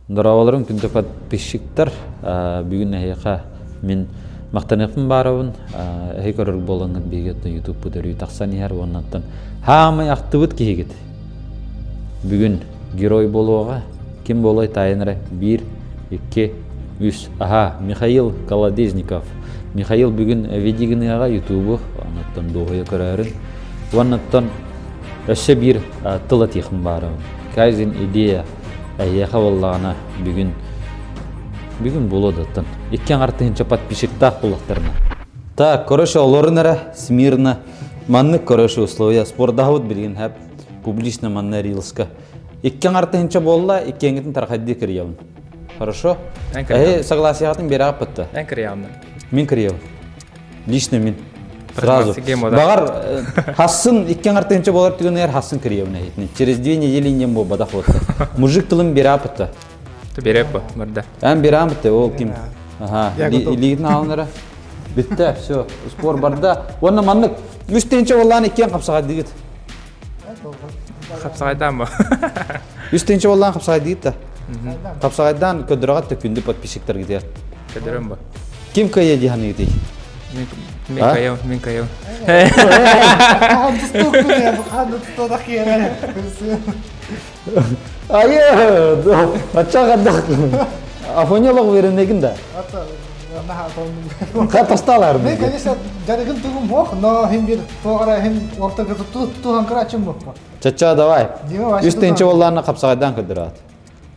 Дорооболорун күндү подписчиктар. Бүгүн эһиэхэ мин махтаныахпын баарабын. Эһи көрөр буолаҥҥыт биһиги оттон ютубпут өрүү тахсан иһэр уонна оттон хаамай ахтыбыт киһигит. Бүгүн герой буолуоҕа. Ким буолуой таайан эрэ. Биир, икки, үс. Аха, Михаил Колодезников. Михаил бүгүн видигыныаҕа ютубу оннуттан дуоһуйа көрөөрүн. Уоннаттан өссө биир тыл этиэхпин баарабын. Кайзен идея Эһиэхэ буоллаҕына бүгүн бүгүн буолуо да оттон икки аҥар тыһыынча подписчиктаах буоллахтарына. Так, короче, олорун эрэ смирно. Маннык, короче, условия спордаһабыт билигин хэп публично манна рилска. Икки аҥар тыһыынча буолла, иккиэҥҥитин тарахайдыы кырыйабын. Хорошо? Эһи согласиеҕытын биэрэҕиппыт Эн кырыйаҕын. Мин кырыйабын. Лично мин. Сразу. Баҕар хассын икки аҥар тыһыынча буолар түгэнигэр хассын кырыйабын эһитини. Через 2 недели иннем буолбатах буолта. Мужик тылын берапытта. Береппа, барда. Эн берамытта, ол ким? Ага, илиитин аалынара. Бүтте, все, спор барда. Уонна маннык үс тыһыынча буоллаан иккиэн хапсаҕайдыгыт. Хапсаҕайдаан ба? Үс тыһыынча буоллаан хапсаҕайдыгыт да. Хапсаҕайдаан көдөрөҕөт да күндү подписчиктаргытыгар. Көдөрөм ба. Ким кыайа дии саныыгытый? Мин кыайым, мин кыайым. Айы, бачча қадақ. Афонялық веренегин да. Тасталар. Мен, конечно, жарыгын тугум ох, но хим бир тоғара хим ортага тухан кырачым бу. Чача, давай. Үс тыһыынча боллааны қапсағайдан көдөрөт.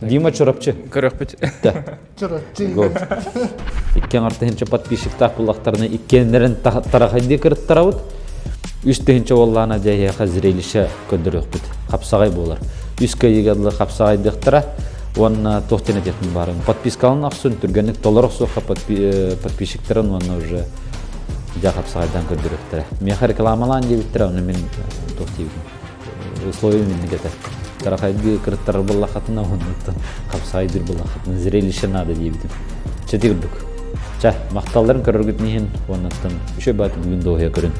Дима Чурапчы. Көрөхпүт. Чурапчы. Икки аҥар тыһыынча подписчиктаах буллахтарына иккиэннэрин тарахайдыы кырыттарабыт. Үс тыһыынча буоллаана дьэһиэхэ зрелище көрдөрүөхпүт. Хапсаҕай буолар. Үс кыайыыга дылы хапсаҕайдыахтара. Уонна туох диэн этиэхпин баарын. Подпискалан охсун, түргэнник толоро охсуохха подписчиктарын уонна уже дьэ хапсаҕайдан көрдөрүөхтэрэ. Миэхэ рекламалаан диэбиттэрэ, ону мин туох диибин. Условия минник этэ. Тарахайдыы кырыттарар буоллаххытына, оннуттан хапсаайдыыр буоллаххытына, зрелище надо диэбитим. Чэ курдук. Чэ, махталларын көрөргүтүн иһин, уоннаттан үчүгэй бааты бүгүн дуоһуйа көрүн.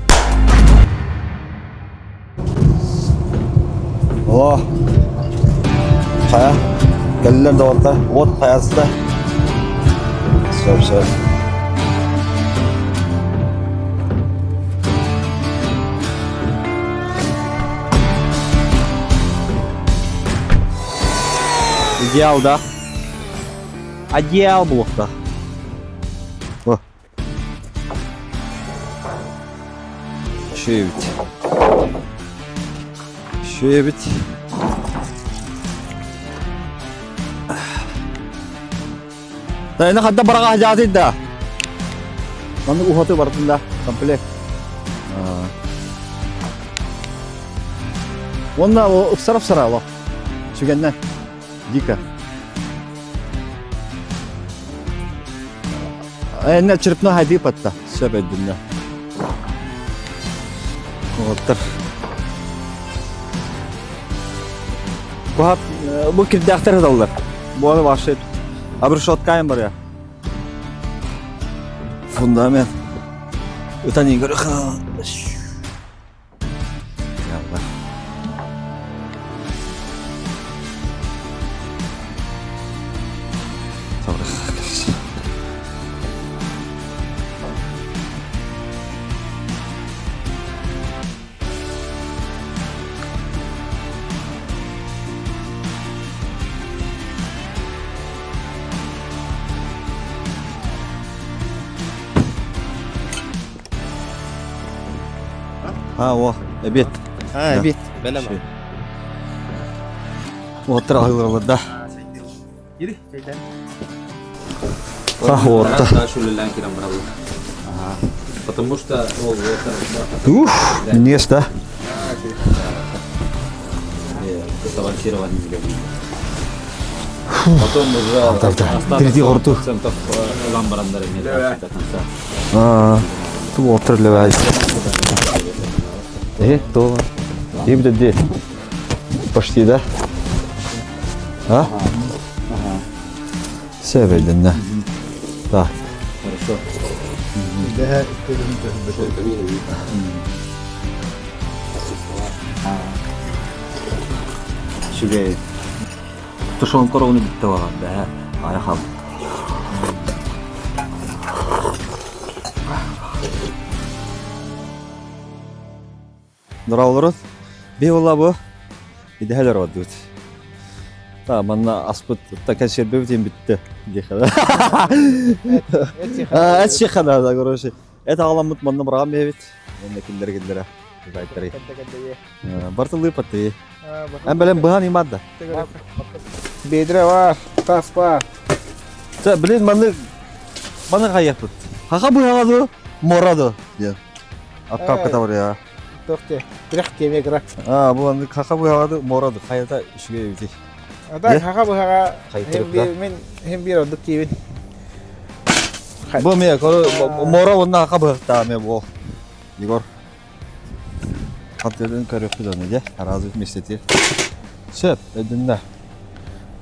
О, хайа, кэллилэр доҕоттор, уот хайаста. Сөп, сөп. Идеал да? Одеял булуохтаах. О. Үчүгэй Үчүгэй эбит. Тайна хадда бараға хажаатый да. Маннык уһаты бартын да комплект. Уонна ыксара-ыксара олох. Сүгэннэ. Дико. Энне черепно хайды патта. Сөп өйдүннэ. Оттар. Бу кирдээхтэр сыталлар. Буону вообще обрешеткаем бар я. Фундамент. Ытан игорь. Ялла. А, о, обед. А, обед. Бэлэм. Уоттар аһыллар да. А, уотта. Потому что Уф, место. Савансирование Потом уже Третий горту. процентов ламбарандар имеет до конца. А, туотыр левай. Э, то. Им де Почти, да? А? Севеден, да. Так. Хорошо. Үчүгэй. Тушенка ону бүттэ баҕар бэһэ ая хаалбыт. Дороолорут би була бу идэһэлэр ордубут. Та манна аспыт та консервбит бүтте диэхэ. Эт сиэхэ да короче. Эт аҕаламмыт манна быраҕан биэбит. Уонна киллэрэ киллэрэ. Байтары. Бартылыы паты. Эн бэлэм быһан имат да. Бедре бар, тас бар. Та блин маны маны хайыахпыт. Хаха быһаҕа ду, мора ду диэн. Аккапка табар я. Тохте, тирэх тиэмэ кыра. А, бу аны хаха быһаҕа ду, мора ду. Хайата үчүгэй эбити. Ата хаха быһаҕа мен хем бир ордук тиибин. Бу ме мора уонна хаха быһахтаа ме бу. Егор. Хантыырын көрүөхпүт ону дьэ, араас миэстэтигэр. Сөп, өйдөннө.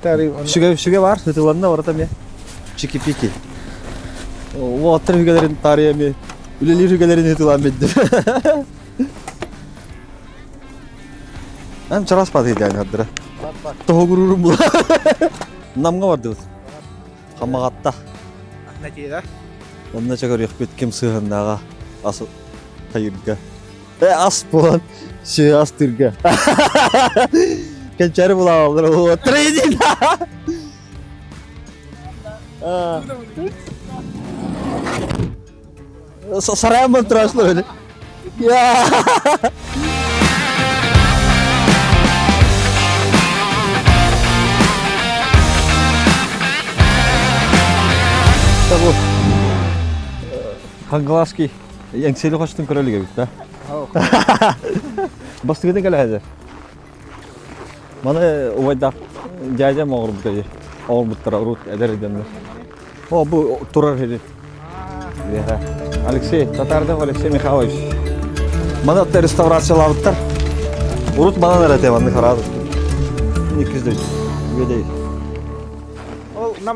Сүгэ, сүгэ бар, сытыланна барыта эмиэ. Чики-пики. Уолаттар үгэлэрин таарыйа эмиэ үлэлиир үгэлэрин ытылаан биддим. Эн чараас патый диэн хардыра. Тоһугуруурум була. Намга бардыбыт. Хамаҕатта. Онно чэ көрүөхпүт ким сыһыннаҕа ас хайырга. Э ас буолан сүө астыырга. Кэнчээри булааллар тренинг. Сарайым был турашлы öyle. Я. Бу Хангалаский эҥсиэли хочтун көрөлүгө эбит да. Бастыгытын кэлэһэдэ. Маны убайдаах дядям оҕорбута оҕорбуттара урут эдэр дьоннор. О, бу турар сири. Алексей, Татардов Алексей Михайлович. Маны атта реставрациялаабыттар. Урут манан эрэ манны хараадыт. Иккис үөдэй.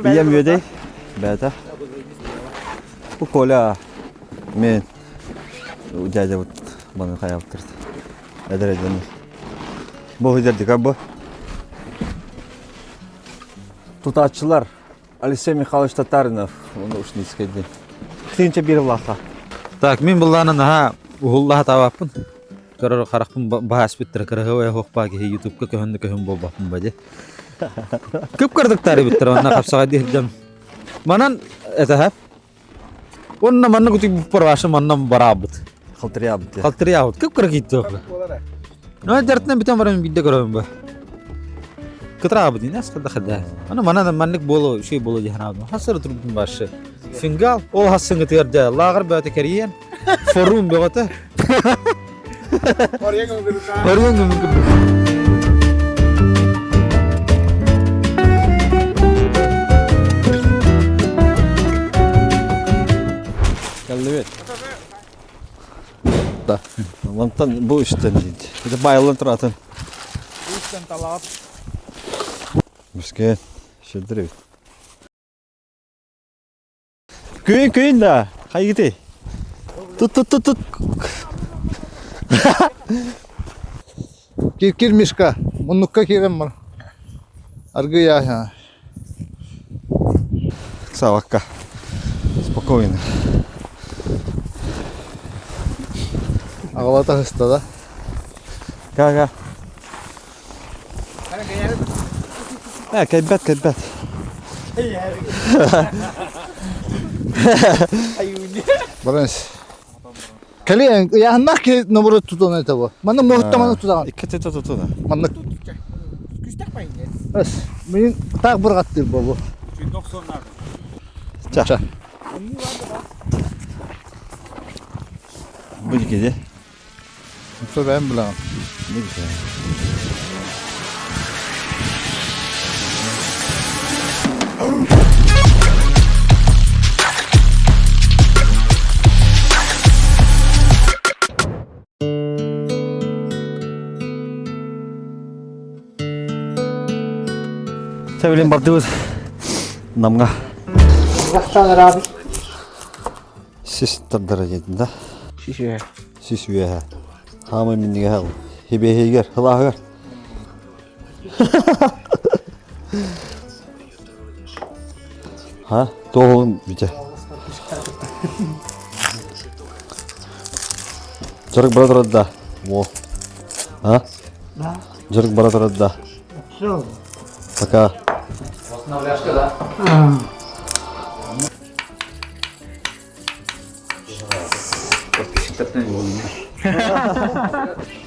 Ийэм үөдэй. Бээтэ. Бу Коля мен дядябыт маны хайаабыттар. Эдэр эдэн. Бу хүдэрдика бу. Тутааччылар Алексей Михайлович Татаринов, он Ушницкий диэн. Тыынча биир улаха. Так, мин буллаана наһаа уһуллаha табаппын. Көрөр харахпын баһаспыттара кыраһыабай оһуохпаа киһи ютубка көһүннэ көһүн буолбаппын ба дии. Көп көрдүктары биттер онна хапсаҕай дии Манан это Онно манна кутук парашы манна бараабыт. Халтырыябыт. Халтырыябыт. Көп кыра кийтти. Ну, дәртінен бүтен барам бидде көрөм ба. Кытыраабыт инес кыда хада. Аны манан маннык болу, шүй болу диханабы. Хасыр турбун башы. Фингал, ол хассыңы тыырда. Лагыр бөтө кериен. Форум бөтө. Орьян көмүкү. Кэллибит. Да. Мантан бу үстэн дейді. Это байылын тұратын. Үстен талап. Мүскен. Шелдір Күн күн да. Хайгыты. Тут тут тут тут. Кир кир Мишка. Муннукка кирем бар. Аргыя. Савакка. Спокойно. Аҕалата сыста да. Га-га. Э, кэлбэт, кэлбэт. Баран Кали ыйааһыннаах киһи номеру тутан это бу. Манна муһутта манна тутаҕын. Икки тутуна. Манна. Эс, мин таах бырҕаттыыр бу. Ча. Бу дикеде. Сол бэйэм билэҕин. Не güzel. Сөбүлээн бардыбыт Намҥа. Бастаан араабыт. Сис тардара диэтин да? Сис үөһэ. Сис үөһэ. Хаамай миннигэһэ хибэһигэр, хылааһыгар. Ха, туоһун бүтэ. Дьарык бара турар да. Во. А? Дьарык бара турар да. Пока. Восстановляшка, да?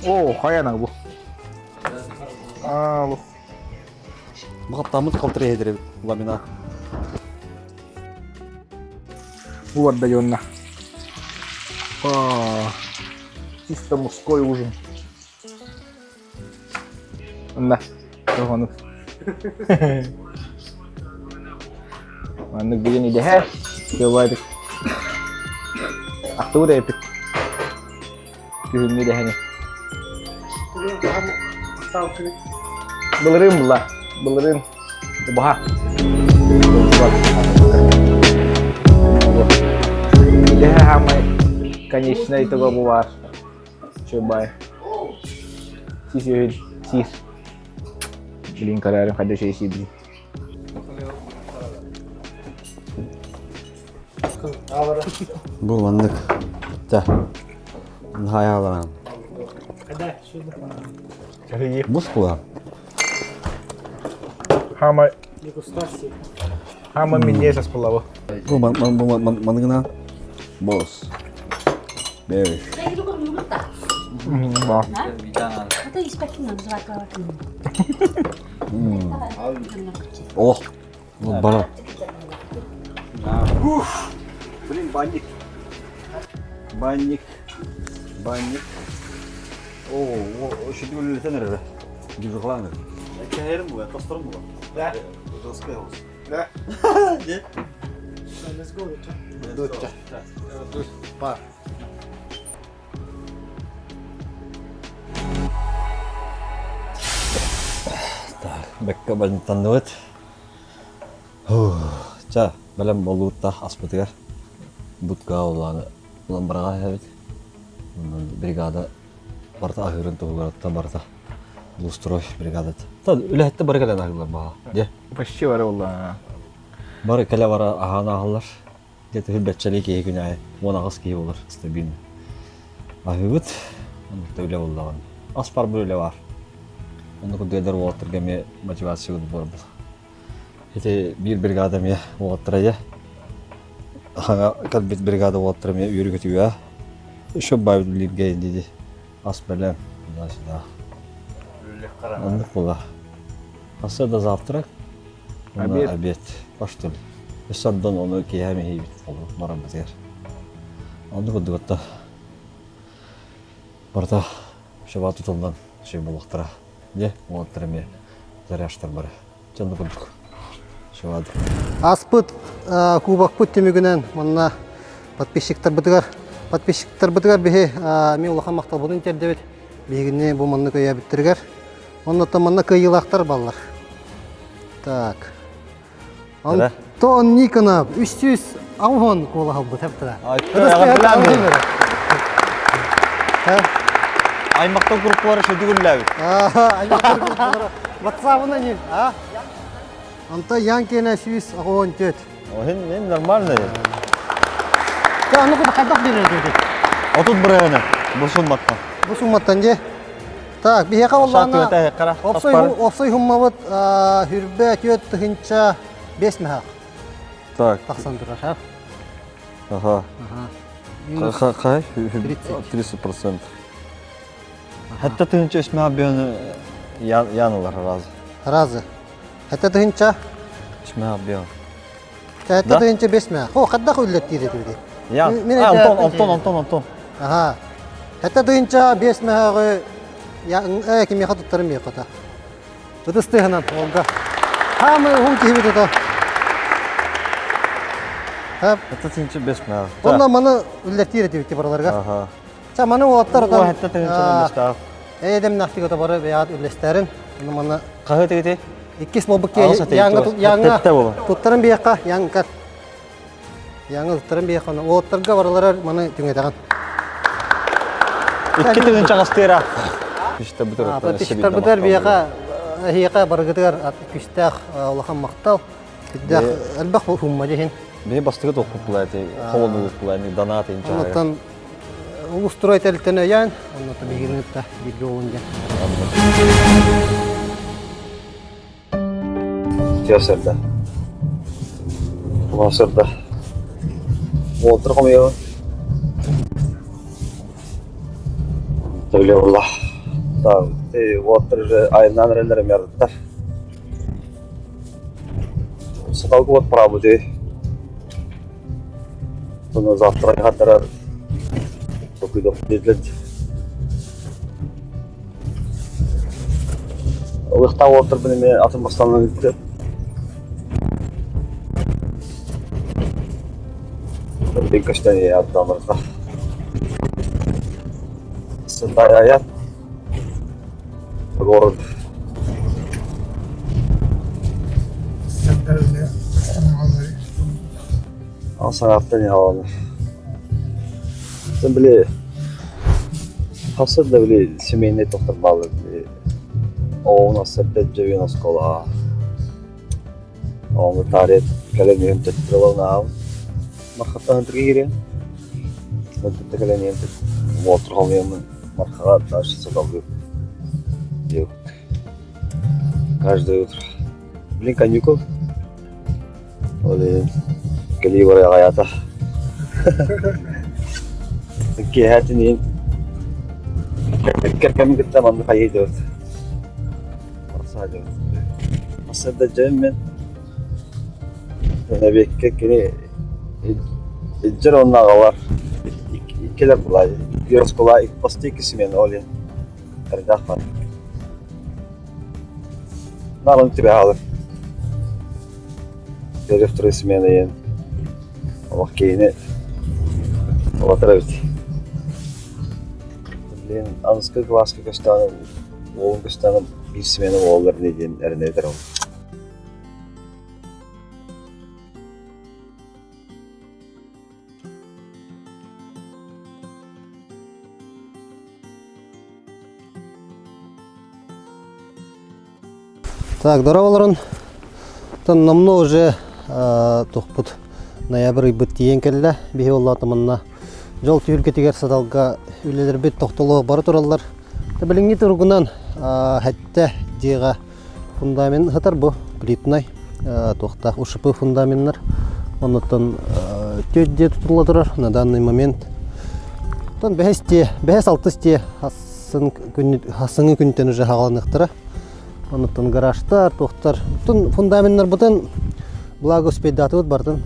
О, хайана бу. Алло. Бу хаптаммыт қалтыры эдер ламинат. Бу барда дьонно. Чисто мужской ужин. Онна. Тоҕону. Маннык бүгүн идэһэ. Кыабайдык. Ахтыбыт эпит. Күһүҥҥү идэһэни. Былырыын була. Былырыын. Убаһа. Идэһэ хаамай конечный итого бу баар. Чубай. Сис сис. Блин, карарым хайда şey сиби. Бу маннык. Та. Хайаларан. Бус була. Хама Хама миннес аспылабы. Бу манныгына бос. Бериш. О, бара. Блин, банник. Банник. Банник. О, şu үлелетен эрэ. Дюжухланы. Кэһэрим бу, тосторум бу. Да. Да. Не? Let's go. Дутча. Пар. Так, бэккэ банньыктанныбыт. Ча, бэлэм болуутта аспытыгар будка улааны улан бараҕа эһэбит. Бригада барыта аһыырын туһугар барыта Лустрой бригадата. Та үлэһитте бары кэлэн аһыылар баҕа. Дьэ. Почти бары буолла. Бары кэлэ бара аһаан ааһаллар. Где-то бэччэлии киһи күн аайы 18 киһи болар стабильно. Аһыыбыт. Оннукта үлэ буоллаҕын. Ас бар бу үлэ бар. Оннук курдук уолаттарга эмиэ мотивация буолбут. Ити биир бригада эмиэ уолаттара дьэ. Хаҥа кэлбит бригада уолаттара эмиэ үөрүү-көтүүгэ. Еще баайбыт билиргэ диди. Ас бэлэм. Туда-сюда. Оннук була. Хасса да завтрак. Обед. Обед. Что ли. Өссө онтон ону киэһэ мэһийбит бараммытыгар. Оннук курдук барыта шаба тутуллан шей буолуохтара. Дьэ, уолаттар эмиэ заряжтар бары. Дьонну курдук. Шабады. Аспыт кубокпут түмүгүнэн манна подписчиктарбытыгар подписчиктарбытыгар биһи мен улахан махталбытын тиэрдэбит. Биһигини бу маннык өйөөбүттэригэр. Оннуттан манна кыайыылаахтар баллар. Так. Антон Никонов 360 куолаһалбыт хэптара. Аймақтан группалары шөдүгүлләбит. Аймақтан группалары. WhatsApp-ына не? А? Онто Ян киэнэ 114. Оһин мен нормально. Та аны куда хайдах берер деді. Отут бырыһыны. Бу сумматтан. Бу сумматтан же. Так, биһиэхэ оллаана опсой хуммабыт хүрбэ түөт тыһынча бес мөһөх. Так. Тахсан турар. Ага. Ага. Хай, 30%. Hatta тыһынча үсмэ бионы янылар разы. Разы. Хэтэ тыһынча? Үсмэ бион. Хэтэ тыһынча бесмэ. Хо, хаддах үллэттиир этибити. Я. А, Антон, Антон, Антон, Антон. Ага. Хэтэ тыһынча бесмэҕи я э кимиэхэ туттарым миэхэ Ытыс тыһынан Олга. Хаамы уһун киһибит это. Хэтэ тыһынча бесмэ. Онно маны үллэттиир этибити бараларга. Ага. Ча маны уолаттар О, хэтэ тыһынча бесмэ. Эйэдэмнэхтик ото бары бэйэҕит үллэстэрин. Ону манна Хаһы тигити? Иккис буолбут киһи яҥа туттаран биэххэ яҥкар. Яҥа туттаран биэххэ уолаттарга барыларар маны түҥэтэҕин. Икки тыһыынча хастыыра. Подписчиктарбытыгар биэхэ эһиэхэ барыгытыгар күүстээх улахан махтал. Күүстээх элбэх хумма дьиһин. Бэйэ бастакы тохпут эти холонугут була донат инча. Оннуттан улустрой тэлтэн өйөөн, оннуттан биһигини кытта бииргэ буолун диэн. Тиосерда. Масырда. Уолтар хомуйабын. Төле була. Так, уолтар уже айынан эрэллэр эмиэрдиттэр. Саталгы вот правды. Соны завтра хаттарар. Токуйдох диэтлет. Ылыхтаах уолаттарбын эмиэ атын бастаанан ыыттым. Биир көстөн аттаабарта. Сытайаят город. Ал саҥаттан иһаланы. Били хасыр да били семейный тохтор баалар били оҕоҕун ассарда дьэбин оскуолаҕа оҕону таарыйа кэлэн иһэн төттөрү ылан Мархаттан ытырга киириэн ытырда кэлэн иһэн уолтур хомуйаммын Мархаҕа дальше саталлыы диэбит каждое утро блин каникул Ол иһин кэлии барай аҕайаата. Киэһээтин иһин кэргэммин кытта манна хайыы дьабыт. Саадьабыт. Сарда дьэм мен эбиэккэ кини илдьэр уонна аҕалар иккилэр булай биир оскуола пости икки смена ол иһин эрдээх бар. Нарын түбэ хаалар. Первый второй смена диэн олох киһини улатар эбит. Блин, аныскы кылааска көстөҕүнэ уолум көстөҕүнэ биир смена буолаллар ини диэн эрэнэбит эрэ. Так, дорооболорун. Оттон номнуо уже тухпут ноябрь ыйбыт тиийэн кэллэ. Биһи буоллаата манна дьол түһүлгэтигэр саталга үлэлэрбит тохтоло бары тураллар. Билиҥҥи туругунан хэттэ дьиэҕэ фундамент сытар бу плитнай туохтаах УШП фундаменнар. Оннуттан түөрт дьиэ тутулла турар на данный момент. Оттон бэһис дьиэ, бэһис алтыс дьиэ хассыҥҥы күнтэн уже хаҕаланыахтара. Онуттан гаражтар, туохтар. Оттон фундаменнарбытын благо успейдаатыбыт бартын.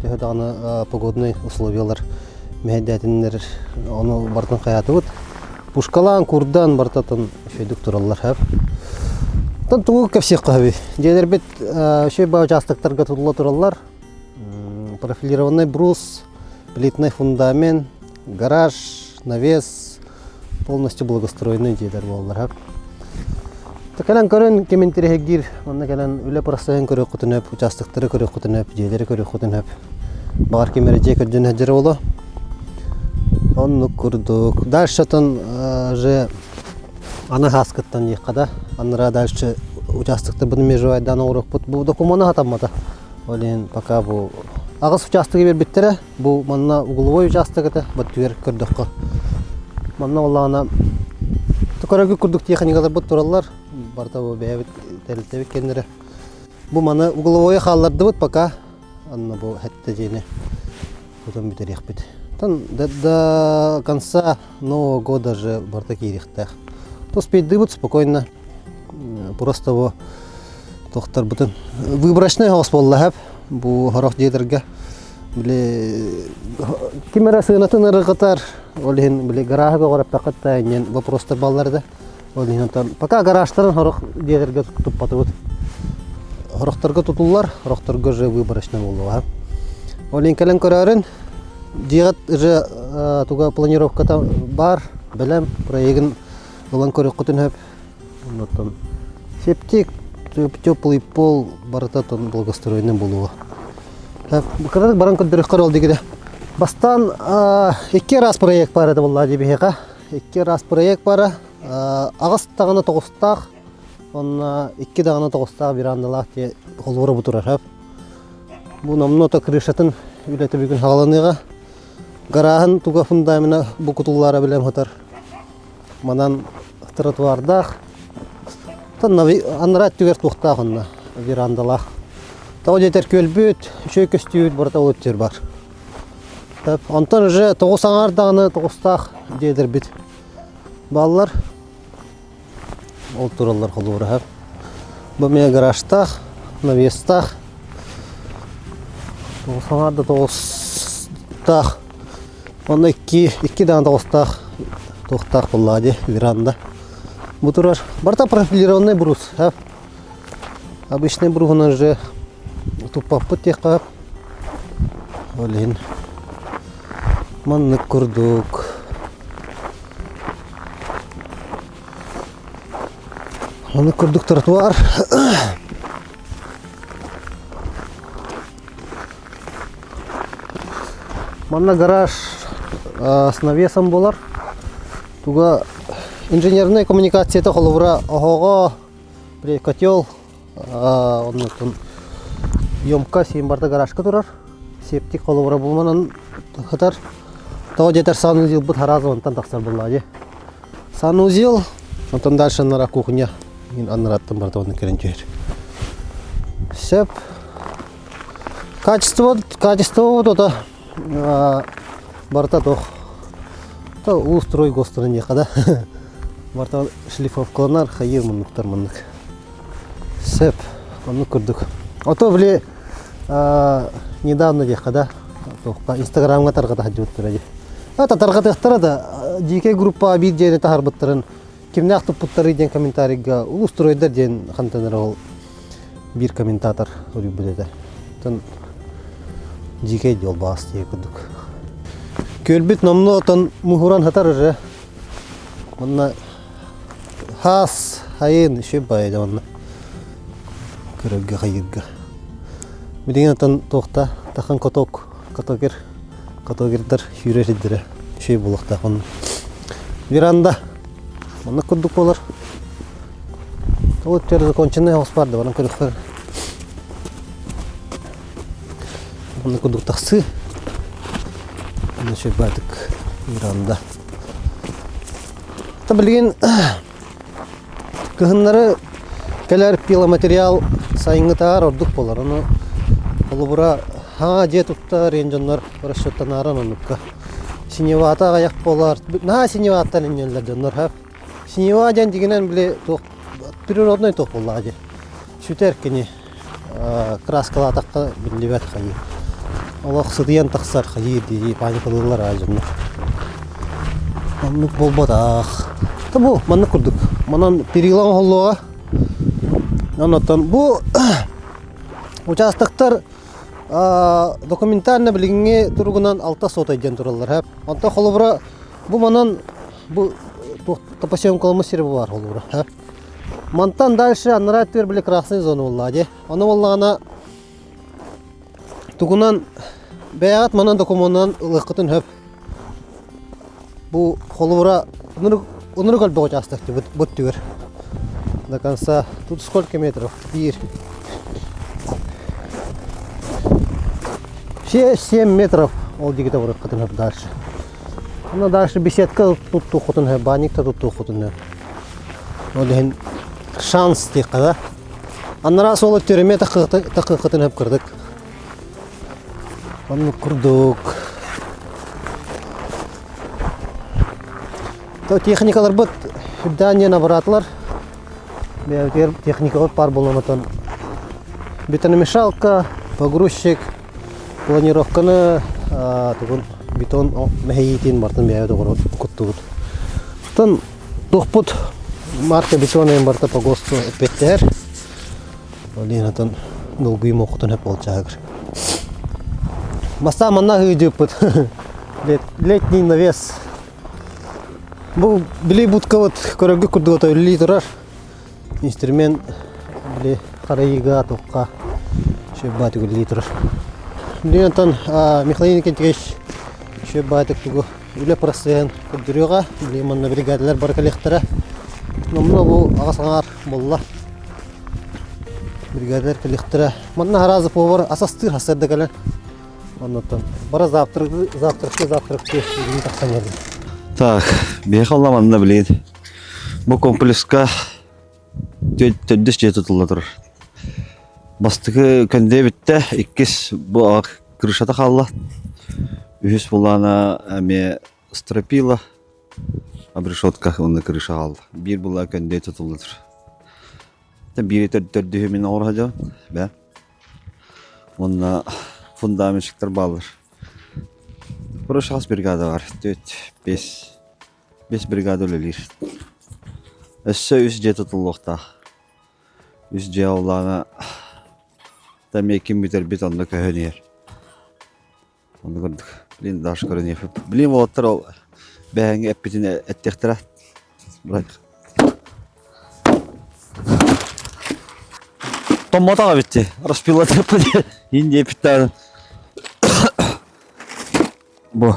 Төһө даҕаны погодный условиялар мэһэйдээтиннэр ону бартын хайаатыбыт. Пушкалаан, курдаан бартатын үчүгэйдик тураллар хэп. Оттон тугу кэпсиэххэ сөбүй? Дьиэлэрбит үчүгэй баа участоктарга тутулла тураллар. Профилированный брус, плитный фундамент, гараж, навес, полностью благоустроенный дьиэлэр буоллар. Кэлэн көрөн ким интэриэһиргиир, манна кэлэн үлэ процеһын көрүөххүтүн сөп, участоктары көрүөххүтүн сөп, дьиэлэри көрүөххүтүн сөп. Баҕар ким эрэ дьиэ көрдүн сылдьар буолуо. Оннук курдук. Дальше оттон же аны хааскыттан диэххэ да, анараа дальше участоктарбытын межевайдаан оҥоруохпут. Бу докумуона хатаммата. Ол иһин пока бу аҕыс учаастагы биэрбиттэрэ. Бу манна угловой учаастак этэ, баттүгэр көрдөххө. Манна оллаҕына көрөргүт курдук тиэхиньикаларбыт тураллар. Барыта бу бэйэбит тэрилтэбит кэннэрэ. Бу маны угловойу хааллардыбыт пока. Анна бу хэттэ дьиэни тутан бүтэриэхпит. Тан до, до конца Нового года же барыта киириэхтээх. Успейдыбыт спокойно. Просто бу тохтарбытын выборочный хаос буолла хэп. Бу хорох дьиэлэргэ били ким эрэ сыанатын ырыгытар, ол иһин били гарааһы көҕүрэппэххит да иннин вопростар баллар да. Ол иһин онтон пока гаражтарын хорох дьиэлэргэ туппатыбыт. Хорохторго тутуллар, хорохторго уже выборочно буолуоҕа. Ол иһин кэлэн көрөөрүн, дьиэҕит уже туга планировката баар, бэлэм, проегын ылан көрүөххүтүн сөп. Оннуттан септик, теплый пол барыта благоустроенный буолуоҕа. Кыратык баран көрдөрөххө ол дигиде. Бастаан икки раз проект бар этэ буолла дии биһиэхэ. Икки раз проект бара. Аҕыс даҕаны тоҕустаах. Онно икки даҕаны тоҕустаах верандалаах дьиэ холуора бу турар. Бу номнуо крышатын үлэтэ бүгүн хааланыаҕа. Гарааһын туга фундамена бу кутуллаара билэм сытар. Манан тротуардаах. Анараа өттүгэр туохтаах онно верандалаах. Тоҕо диэтэр күөлбүт, үчүгэй көстүүбүт барыта ол өттүгэр бар. Онтон уже тоҕус аҥаар даҕаны тоҕустаах дьиэлэрбит бааллар. Ол тураллар холуораһар. Бу эмиэ гаражтаах, навестаах. Тоҕус аҥаар да тоҕустаах. Онно икки, икки даҕаны тоҕустаах туохтаах буоллаҕа дии, веранда. Бу турар. Барыта профилированный брус. Обычный бруһунан уже туппаппыт диэххэ Ол иһин маннык курдук. Маннык курдук тротуар. Манна гараж с навесом буолар. Туга инженерная коммуникацията холобура оһоҕо, котел, оннуттан емка сиин барда гаражка турар. Септик холобура булманан хытар. Тоҕо диэтэр санузелбыт хараас онтон тахсар буоллаҕа дии. Санузел, онтон дальше аннара кухня, аннараттан барыта онно кэлэн түһэр. Сөп. Качество, качество вот это барыта туох то устрой госторун диэххэ да барыта шлифовкаланар хайыы муннуктар маннык сөп оннук курдук ото били недавно диэххэ да туохха инстаграмҥа тарҕата сылдьыбыттара дии это тарҕатыахтара да дикэй группа биир дьиэни таһарбыттарын кимнээх туппуттарый диэн комментарийга улуустуруойдар диэн хантан эрэ ол биир комментатор суруйбут этэ. Оттон дьиикэй дьолбаас диye курдук. Күөлбүт номнуо отон муһуран сытар уже. Онно хаас хайын үчүгэй баайда онно. Көрөргө хайыырга. Билигин отон туохта тахан коток котогер котогердар сүүрэр сирдэрэ үчүгэй буолуохтаах онно. Веранда Маннык курдук буолар. Ол өттүгэр законченный хос баар да баран көрүөххэ. Маннык курдук тахсыы. Онно сүрбаатык веранда. Та билигин кыһыннары кэлэр пиломатериал сайыҥҥытааҕар ордук буолар. Ону холобура хаҥа дьиэ туттар диэн дьоннор расчеттанааран оннукка Синевата аҕыйах буолар. Наһаа синеваттан инньэллэр дьоннор ха. Синева диэн дьиҥинэн били туох природный туох буоллаҕа дии. Сүтэр кини краскалаатахха биллибэт хайыы. Олох сытыйан тахсар хайыы дии паникалыыллар аа дьоннор. Оннук буолбатах. Та бу маннык курдук. Манан перила оҥоһуллуоҕа. Оннуттан бу участоктар Документально билиҥҥи туругунан алта сотай диэн тураллар һэ. Онтон холобура бу манан бу топосъемкаламмыт сири баар холобура һэ. Мантан дальше анараа өттүгэр били красный зона буоллаҕа дии. Ону буоллаҕына тугунан бэйэҕит манан докумуонунан ылыаххытын сөп. Бу холобура ынырык элбэх учаастак бу өттүгэр. До конца тут сколько метров? Биир. Все 7 метров ол диэки барыаххытын сөп дальше. Онно дальше беседка туттуоххутун сөп, банник да туттуоххутун сөп. Ол иһин шанс диэххэ да. Анараа суола түрүмэ такыаххытын сөп кырдык. Оннук курдук. То техникаларбыт үрдээн диэн абыраатылар. Бэйэбитигэр техникабыт баар буолан отон бетономешалка, погрузчик, планировканы тугун бетон мэһийиитин барытын бэйэбит оҥорон куттубут. Оттон туохпут марка бетона барыта по ГОСТу эппиэттэһэр. Ол иһин отон долгуйум окутун хөп болчаагыр. Бастаан манна ыһыдьыппыт. Летний навес. Бу били будкабыт көрөргө курдук ото үлэлии турар. Инструмент били харайыыга туохха шөббаатык үлэлии турар. Билигин онтон Михаил Иннокентьевич шөббаатык тугу үлэ процеһын көрдөрүөҕэ. Билигин манна бригадалар бары кэлиэхтэрэ. Номнуо бу аҕыс аҥаар буолла. Бригадалар кэлиэхтэрэ. Манна араас повар ас астыыр сарсыарда кэлэн. Оннуттан бара завтракты завтракты завтракты бүгүн тахсан кэллим. Так, биһиэхэ олла манна билигин бу комплекска төрдүс дьиэ тутулла турар. Бастакы көндүө бүттэ, иккис бу крышата хаалла. Үһүс булаана эмиэ стропила, обрешетка уонна крыша хаалла. Биир булаа көндүө тутулла турар. Биири төрдүһү мин оҥоро сылдьабын, бээ. Уонна фундаменщиктар бааллар. Короче, хас бригада бар? Төрт, бес. Бес бригада үлэлиир. Өссө үс дьиэ тутуллуохтаах. Үс дьиэ оллаана эмиэ ким бүтэрбит онно көһөн иһэр. Онно курдук. Блин, даже көрөн иһэр. Блин, уолаттар ол бэһэҥҥи эппитин эттиэхтэрэ. Томмотоҕо битти. Распилатыппыт. Индия питтаан. Бу.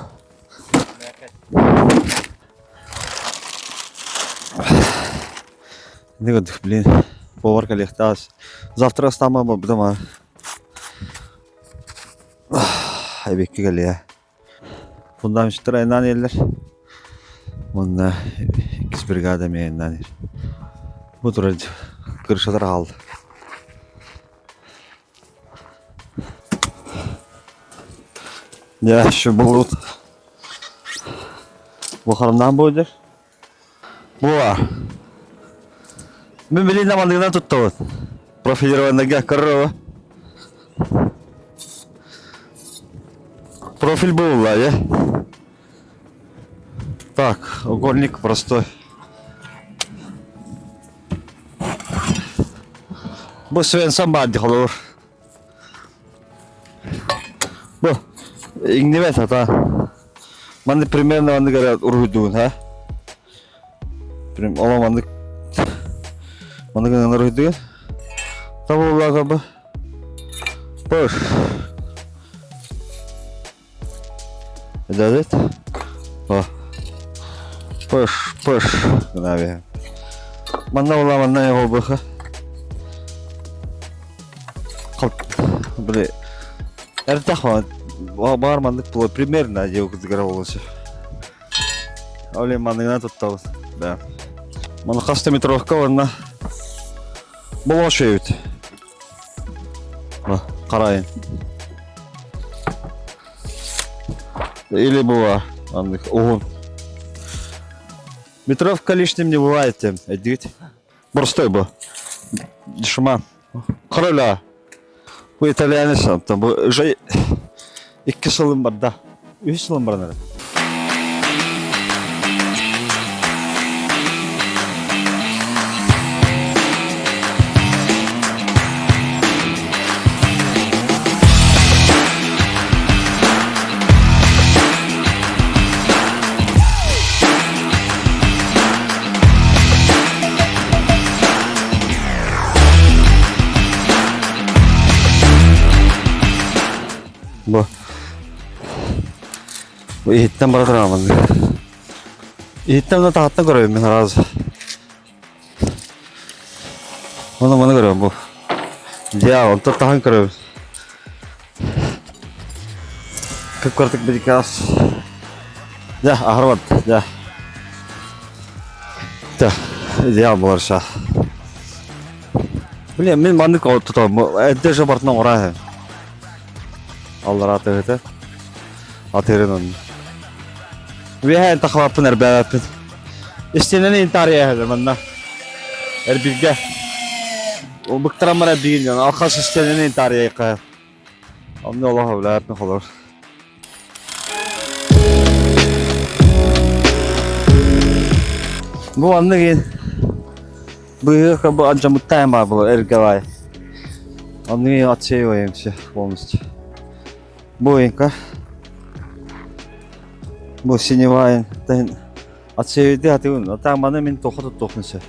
Не курдук, блин, повар кэлиэхтээх. Завтра астаама буолбутум аа. Эбиэккэ кэлиэ. Фундаментчиттар айаннаан иһэллэр. Уонна иккис бригада эмиэ айаннаан иһэр. Бу турар крышалар хаалла. Дьэ, еще булут. Бу харамнаан буолдер. Буа. Мен билин намандыгынан туттабыт. Профилированныйга көрөр Профиль буолла, я. Так, угольник простой. Бу Свенсон баар дии холобур. Бу иҥнибэт хата. Маннык примерно маннык эрэ уруһуйдугун, ха? Прям ола маннык маннык гынан уруһуйдугун. Табыллаата бу. Пыш. Эдэлит. О. Пыш, пыш. Гына Манна була манна холбуха. Били эрдэх баар маннык була примерно диэ кытыгара болушу. Оле манныгына туттабыт. Да. Маны хаста метровка уонна болош эбит. Карайын. Или була маннык уһун. Метровка лишним не бывает тем, эдит. Простой бу. Дешман. Короля. Бу итальянец там бу уже икки сылым барда. Үс сылым барда. Бу Бу иһиттэн бара турамын. Иһиттэн да таһаттан көрөбүн мин сразу. Оны маны көрөбүн бу. Дьэ, онтон таһан көрөбүн. Кып-кыратык бирикаас. Дьэ, аһарбат, дьэ. Дьэ, идеал буолар ша. Блин, мин маннык тутам. Эрдэ же бартынан оҥороо Аллараа тыһыта. Атыырын онно. Үөһэ тахалааппын эрбээбэппин. Истиэнэни интаарыйа манна. Эрбиргэ. Быктаран барар биир алхас истиэнэни интаарыйа Онно олох үлээппин холор. Бу анны кин быһыыка бу алдьаммыттаайым баар буолар эргэ баай. Онну отсеиваем все полностью. Буйка. Бу синевайын отсеивайды атыгын. Атаң маны мин тоха туттуохпун сөп.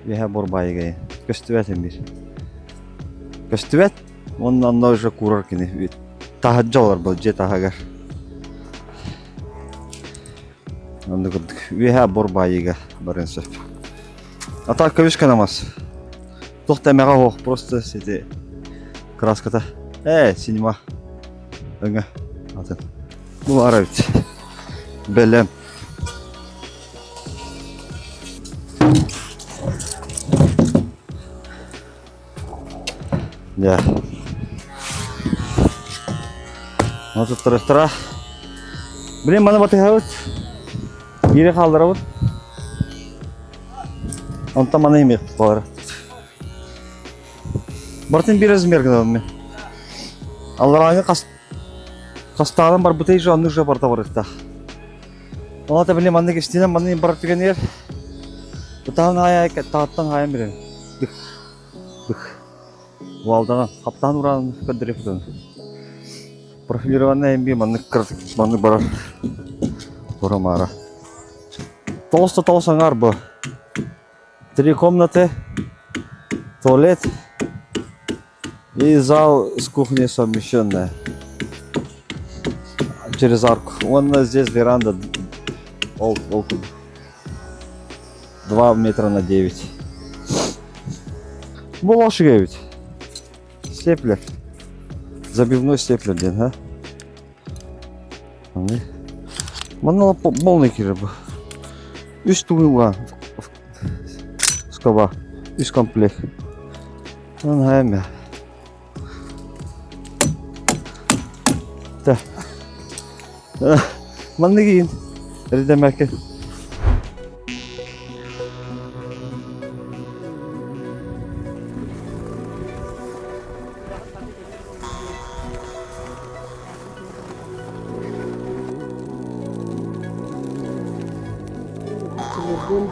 Үөһэ борбайыгай. Көстүбэт бир. Көстүбэт. Онно онно уже курар кини. Таһырдьа олор был дьиэ таһыгар. Онно курдук. Үөһэ борбайыга барыан сөп. А так көбүс канамас. Туох да эмэҕэ суох, просто сити краската. Ээ, синема. Өҥө атын. Бу баар эбит. Бэлэм. Дьэ. Ону туттарыахтара. Блин, маны батыһабыт. Биири хаалларабыт. Онтон маны имиэхпит буолар. Барытын биир размер гынабын мин. Алларааҥы хас хастаанан барбыта же оннук же барыта барыахтаах. Ол били маннык истинэн маннык барар түгэнигэр Ытаан аайы тааттан хаайан билэн. Дых. Дых. Уалдаҕа хаптаан ураан көрдөрүөхпүтүн. Профилированная эмби маннык кыратык маннык барар. Тура маара. Тоҕус тоҕус аҥаар бу. Три комнаты, туалет и зал с кухней совмещенная. Через арку. Вон здесь веранда. Ол, ол 2 метра на 9. Бу лошадь ведь. Степлер. Забивной степлер диэн, а? Манна полный киирэр бу. Үс тугуга скоба. Үс комплект. Онон Да. Манна киин. Эрдэмэкэ. Арчылыырбын,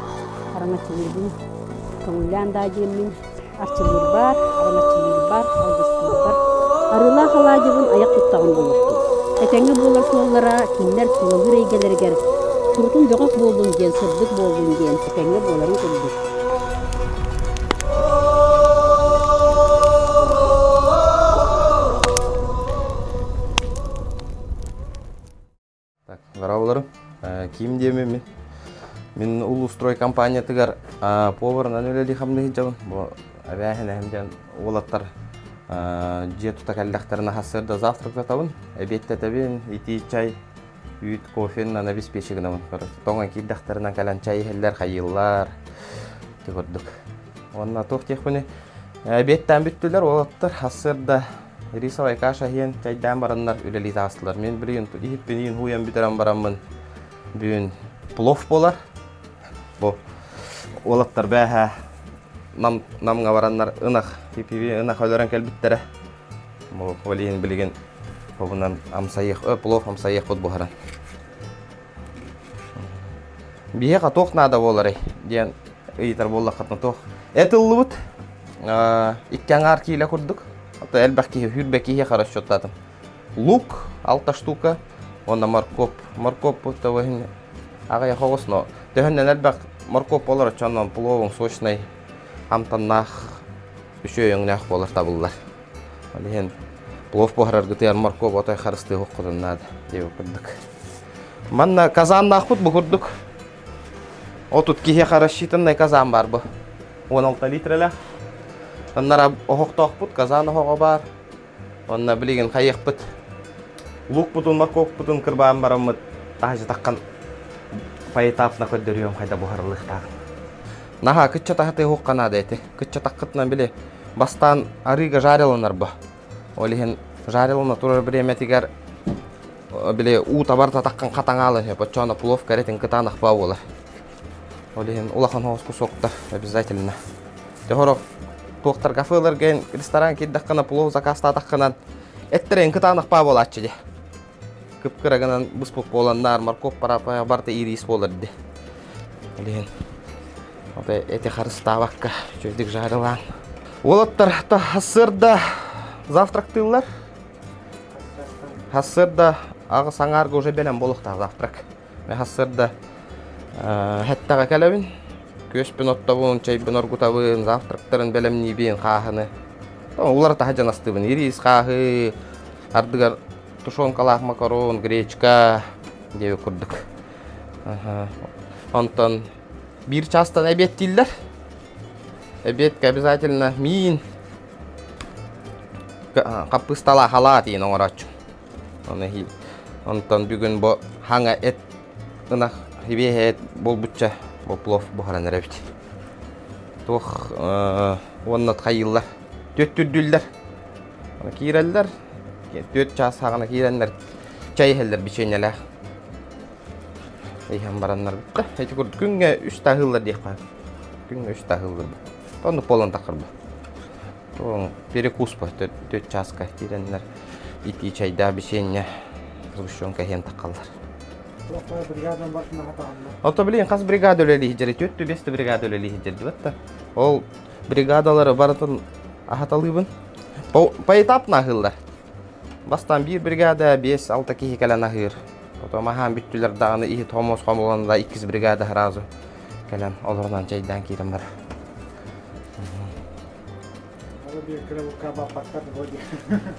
хараҥаччылыырбын көҥүллээн даа диэммин арчылыырбар, араҥаччылыырбар, алгыстыырбар арыылаах алаадьыбын айах туттаҕым буолуохтун. Этэҥҥэ буолар суоллара кинилэр тулалыыр эйгэлэригэр курутун бөҕөх буоллун диэн, сырдык буоллун диэн этэҥҥэ буоларын курдук. Так, здраволору. Ким диэмим мин Улустрой компаниятыгар поварынан үлэлии хамныы сылдьабын. Бу эбээһинэһим диэн уолаттар дьиэ тута кэллэхтэринэ сарсыарда завтрактатабын, эбиэттэтэбин, итии чай, үүт, кофенан обеспечи гынабын. Тоҥон киирдэхтэринэ кэлэн чай иһэллэр, хайыыллар. Ити курдук. Уонна туох диэхпиний, эбиэттээн бүттүлэр уолаттар сарсыарда Рисовай каша иһэн чайдаан бараннар үлэлии таҕыстылар. Мин билигин иһиппин ууйан бүтэрэн бараммын бүгүн плов буолар. Бу уолаттар бээһэ нам намҥа бараннар ынах пипиви ынах өлөрөн кэлбиттэрэ. Бу ол иһин билигин бобунан амсайыах, плов амсайыахпыт буһаран. Биһиэхэ туох наада буоларый диэн ыйытар буоллаххытына туох эт ыллыбыт икки аҥаар киилэ курдук ото элбэх киһи сүүрбэ киһиэхэ расчеттаатым лук алта штука уонна моркуоп моркуоп того иһин аҕыйах оҕус но төһөннөн элбэх моркуоп буолар оччонон пловуҥ сочнай амтаннаах үчүгэй өҥнөөх буолар табыллар Ол иһин плов буһараргытыгар моркуоп отой харыстыы оххутун наада диэбит курдук. Манна казаннаахпыт бу курдук. Отут киһиэхэ рассчитанный казан бар бу. 16 литрэлээх. Оннара оһохтоохпут, казан оһоҕо баар. Онно билигин хайыахпыт. Лукпутун, моркуоппутун кырбаан бараммыт таһычытаххан поэтапно көрдөрүөм хайда буһарыллыахтааҕын. Наһаа кычча таһытыы уһукка наада эти. Кычча таххытынан били бастаан арыыга жариланар бу. Ол иһин жарилана турар бириэмэтигэр били уу табар татаххын хатаҥаалан сөп. Оччоҕуна плов кэрэтин кытаанах баа буолар. Ол иһин улахан соҕус кусоктар обязательно. Төһөрө туохтар кафеларга ресторан киирдэххинэ плов заказтаатаххынан эттэрин кытаанах баа буолааччы дии. Кып-кыра гынан быспыт буоланнар морковь парапа барыта ириис буолар дии. Ол иһин эти харыстаабакка үчүгэйдик жарылаан. Уолаттар сарсыарда завтрактыыллар. Сарсыарда аҕыс аҥаарга уже бэлэм буолуохтаах завтрак. Мен сарсыарда хэттэҕэ кэлэбин. Күөспүн оттобун, чэйбин оргутабын, завтрактарын бэлэмниибин, хааһыны. Уларыта сылдьан астыыбын. Ириис хааһы, ардыгар тушенкалаах макарон, гречка диэбит курдук. Онтон биир чаастан эбиэттииллэр. Эбиэткэ обязательно миин, хаппыысталаах халаат иин оҥорооччу. Оны онтон бүгүн бу хаҥа эт ынах хибиэһэ эт буолбучча бу плов буһаран эрэбит. Туох уонна хайыыллар түөт түрдүүллэр. Киирэллэр. Түөт чаас саҕана киирэннэр чай иһэллэр бичиэнньэлээх. Иһэн бараннар бүттэ. Ити курдук күҥҥэ үс таһыыллар диэххэ. Күҥҥэ үс таһыыллар. Оннук буолан таххарба. Перекус по түөт чааска киирэннэр итии чайдаах бичиэнньэ сгущенка иһэн таххаллар. Ото билин хас бригада үлэлии сылдьар түөрт биэс бригада үлэлии сылдьар дибэт да. Ол бригадалары барытын аһаталыыбын. Поэтапно аһыыллар. Бастаан биир бригада 5-6 киһи кэлэн аһыыр. Потом аһаан бүттүлэр даҕаны иһит хомус хомулан да иккис бригада сразу кэлэн олорунан чайдаан киирэн барар.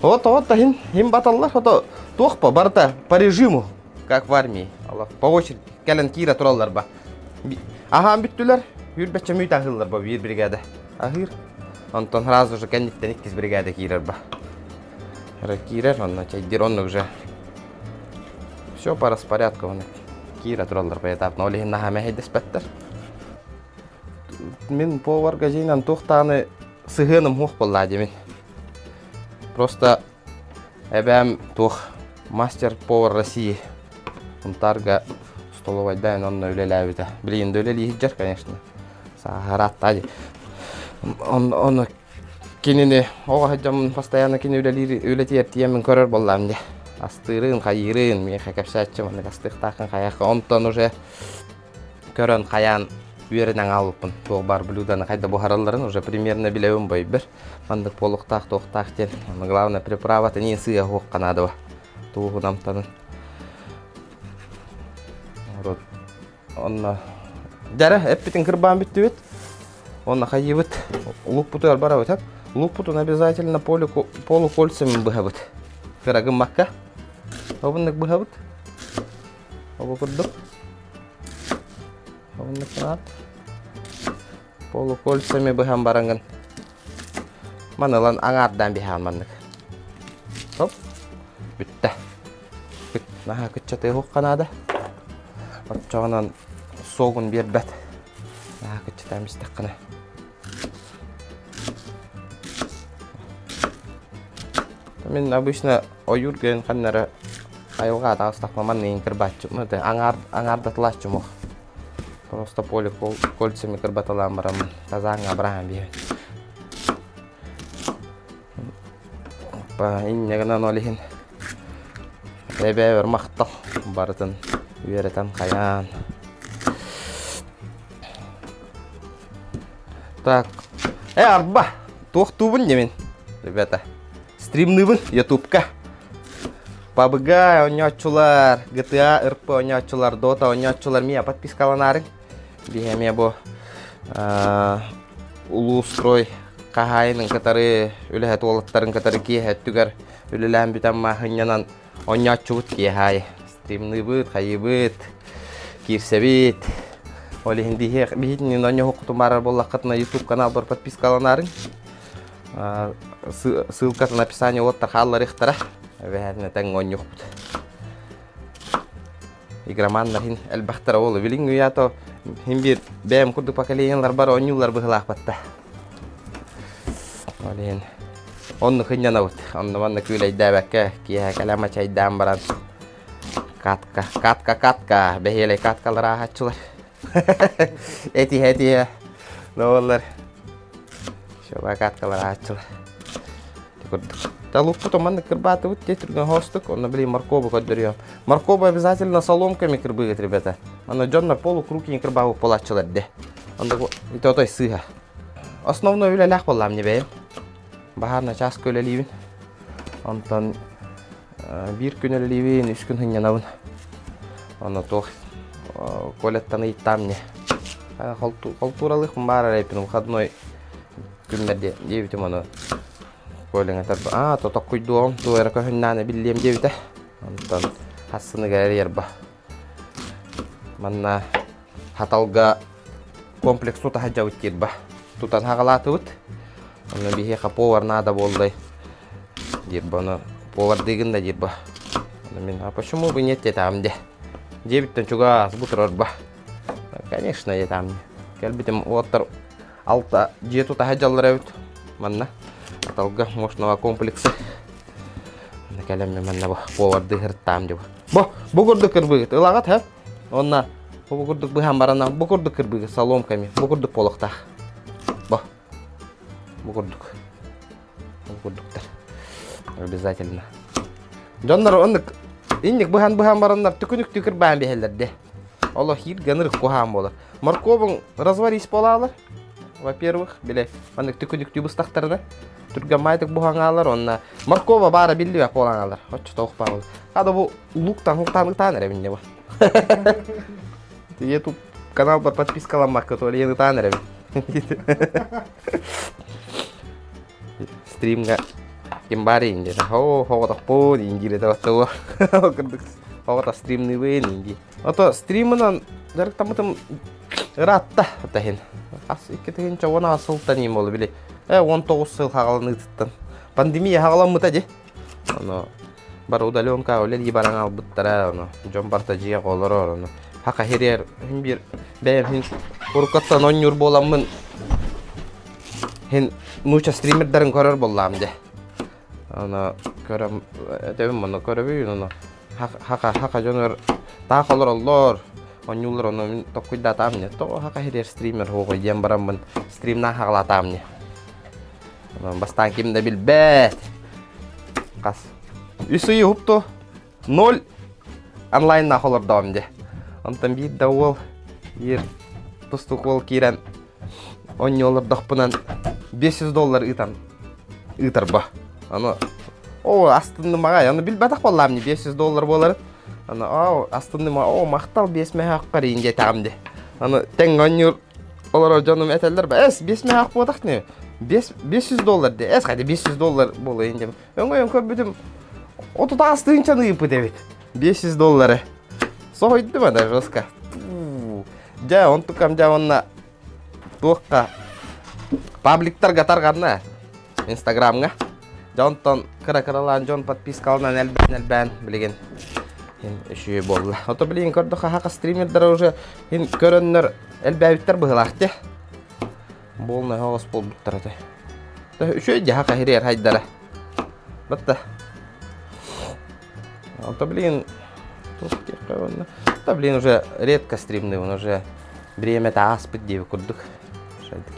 Вот, вот, хин, хин баталлар, ото туох по барыта по режиму, как в армии. По очереди кэлэн киирэ тураллар ба. Аһаан бүттүлэр, үүрбэччэ мүүйт аһыыллар ба биир бригада. Аһыыр. Онтон сразу же кэнниттэн иккис бригада киирэр ба. Киирэр, онно чайдир, онно уже все по распорядку оны киирэ тураллар поэтапно. Ол иһин наһаа мэһэйдэспэттэр. Мин поварга дьиҥинэн туох даҕаны сыһыаным суох буоллаа диэмин. Просто эбээм туох мастер-повар России Сунтаарга столовайдаан онно үлэлээбитэ. Билигин да үлэлии сылдьар, конечно. Сааһырааттаа дии. Ону кинини оҕо сылдьаммын постоянно кини үлэлиир үлэтигэр тиийэммин көрөр буоллаҕым дии. Астыырын, хайыырын, миэхэ кэпсээччи маннык астыахтааххын хайаахха. Онтон уже көрөн хайаан үөрэнэн хаалбыппын. Туох баар блюданы хайда буһаралларын уже примерно билэбин бойбер. Маннык буолуохтаах, туохтаах диэн. Главное приправата не сыа хуохха наадава. Тууһун амтанын. Онно дьара эппитин кырбаан бүттүбүт. Онно хайыыбыт луукпутугар барабыт. Луукпутун обязательно полукольцами быһабыт. Кыра гыммакка. Обуннук быһабыт. Обу курдук. Обуннук гынаат. Полукольцами быһан бараҥын. Маны ылан аҥаардаан биһэҕин маннык. Хоп. Бүттэ. Наһаа кыччатыы уһукка наада. Оччоҕунан суогун биэрбэт. Наһаа кыччатаан истэххинэ. Мин обычно ойуур гэн ханнара айылҕа атаҕастахпына манныгын кырбааччым аҥаар аҥаардатылааччым ох. Просто поле кольцами кырбаталаан бараммын казаҥҥа абыраһан биһэбин. Опа, инньэ гынан ол иһин эбээбэр махтал барытын үөрэтэн хайаан. Так, э арба, туохтуубун димин, ребята. Стримныыбын ютубка. PUBG оонньооччулар, GTA РП оонньооччулар, Dota оонньооччулар мия подпискаланаарыҥ. Биһи эмиэ бу улуустрой хаһаайынын кытары үлэһит уолаттарын кытары киэһэ өттүгэр үлэлээн бүтэн маһынньанан оонньооччубут киэһэ аайы. Стримныыбыт, хайыыбыт, киирсэбит. Ол иһин биһиги оонньоһуоххутун баарар буоллаххытына YouTube каналбар подпискаланаарыҥ. Ссылкатын описание уоттар хаалларыахтара. Эбэһээтинэ тэҥ оонньуохпут. Игроманнар хин элбэхтэрэ ол билиҥ үйэ хин биир бэйэм курдук поколениелар бар оонньуулар быһылаахпатта. Ол иһин онну хынньанабыт. Онно манна күүлэйдээбэккэ киэһэ кэлэн мачайдаан баран катка, катка, катка, бэһиэлэй каткалар ааһааччылар. Этиһэ этиһэ Новалар Шабакаткалар ааччылар курдук. Та лукпут маннык кырбаатыбыт дии түргэн хоостук. Онно билин моркову көрдөрүөм. Моркову обязательно соломками кырбыыгыт, ребята. Аны дьоннор полукруг кырбаабыт буолааччылар де. Онно ити отой сыыһа. Основной үлэлээх буоллаам не бэйэм. Баһаарна чааска үлэлиибин. Онтон биир күн үлэлиибин, үс күн сынньанабын. Онно туох Коляттан ыйыттаам не. Холтууралыахпын баар эрэ выходной күммэр диэбитим ону Коляҥ этэр аа то токкуйдуоҕум туох эрэ көһүннээн биллиэм диэбитэ. Онтон хассыныгар эрийэр Манна Хаталга комплекс тута сылдьабыт диир ба. тутан хаҕалаатыбыт. Онно биһиэхэ повар наада буоллай диир бу. Ону повардыыгын да диир бу. Ону мин а почему бы нет диэтэҕим де. Дьиэбиттэн чугас бу турар ба. Конечно диэтэҕим. Кэлбитим уоттар алта дьиэ тута сылдьаллар эбит манна. Аталга мощного комплекса. Кэлэммин манна бу повардыы сырыттаам дьэ бу. Бу бу курдук кырбыгыт ылаҕыт һэ? Онна бу курдук быһан баран бу курдук кырбыгыт соломками бу курдук буолуохтаах. Бу бу курдук. Бу курдуктар. Обязательно. Дьоннор оннук инник быһан-быһан бараннар түкүнүк кырбаан биһэллэр де. Оло хиир гыныр куһаан буолар. Морковун разварись буолаалар. Во-первых, биле маннык түкүнүктүү быстахтарына түргэн маайтык буһаҥаалар онна моркова баара биллибэт буолаҥаалар. Оччо тоох баар. Хада бу луктан хуктан ытаан эрэбин не бу. YouTube каналбар подпискаламмакка то лен ытаан эрэбин. Стримга ким баар инди. Хоо хоҕотохпун индире таваттуо. Кырдык оҕото стримныыбын инди. Ото стримынан дьарыктаммытым ыраатта таһин. Ас 2010 сылтан иим болу били. Э 19 сыл хаҕаланыытыттан. Пандемия хаҕаламмыта ди. Ону бары удаленка үлэлии баран албыттара, ону дьон барыта дьиэҕэ олорор, ону хака хириэр хин биир бэйэм хин уруккаттан оонньуур буоламмын хин нууча стримердарын көрөр буоллаам дьэ. Ону көрөм этэбин ону көрөбүн ону хака хака дьонугар таах олороллор оонньууллар ону мин токкуйдаатаам не тоҕо хака хириэр стример хуоҕуй диэн бараммын стримнаах хаҕалаатаам не Бастаан ким да билбэт. Хас. Үс ый уһупту. Ноль онлайннаах олордоҕум дьэ. Онтон биир да уол биир тустуук уол киирэн оонньуу олордохпунан 500 доллар ыытан ыытарба. Аны о астынным аҕай. Аны билбэтэх буоллаам не 500 доллар буоларын. Аны оо астынным о махтал биэс мөһөөххөр иин диэтэҕим дии. Аны тэҥ оонньуур Олорор дьонум этэллэр эс биэс мөһөөх буотах не 500 доллар де эс хайда 500 доллар буолайын диэн өҥөйөн көрбүтүм 38 тыһыынчаны ыыппыт эбит 500 доллары соһуйдум ада жестко дьэ онтукам дьэ уонна туохха пабликтарга тарҕанна инстаграмҥа дьэ онтон кыра-кыралаан дьон подпискаланан элбээн-элбээн билигин үчүгэй буолла ото билигин көрдөххө хака стримердара уже көрөннөр элбээбиттэр быһылаах те буолна оҕос буолбуттар этэ үчүгэй дьаха хаһириэр хайдара батта ото билигин да блин уже редко стримныыбын уже бириэмэтэ ааспыт диэбит курдук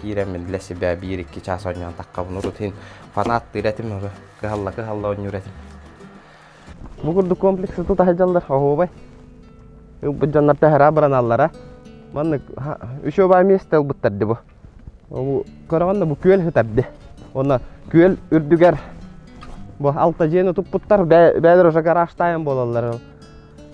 киирэммин для себя биир-икки чаас оонньоон таххабын урут иһин фанаттыыр этим уже кыһалла-кыһалла оонньуур этим бу курдук комплексы тута сылдьаллар оһуобай ылбыт дьоннор төһөрө абыраналлара маннык үчүгэй миэстэ ылбыттар ди бу Бу көрөҕүн да бу күөл сытар ди уонна күөл үрдүгэр бу алта дьиэни туппуттар бэйэлэр уже гаражтаайан буолаллар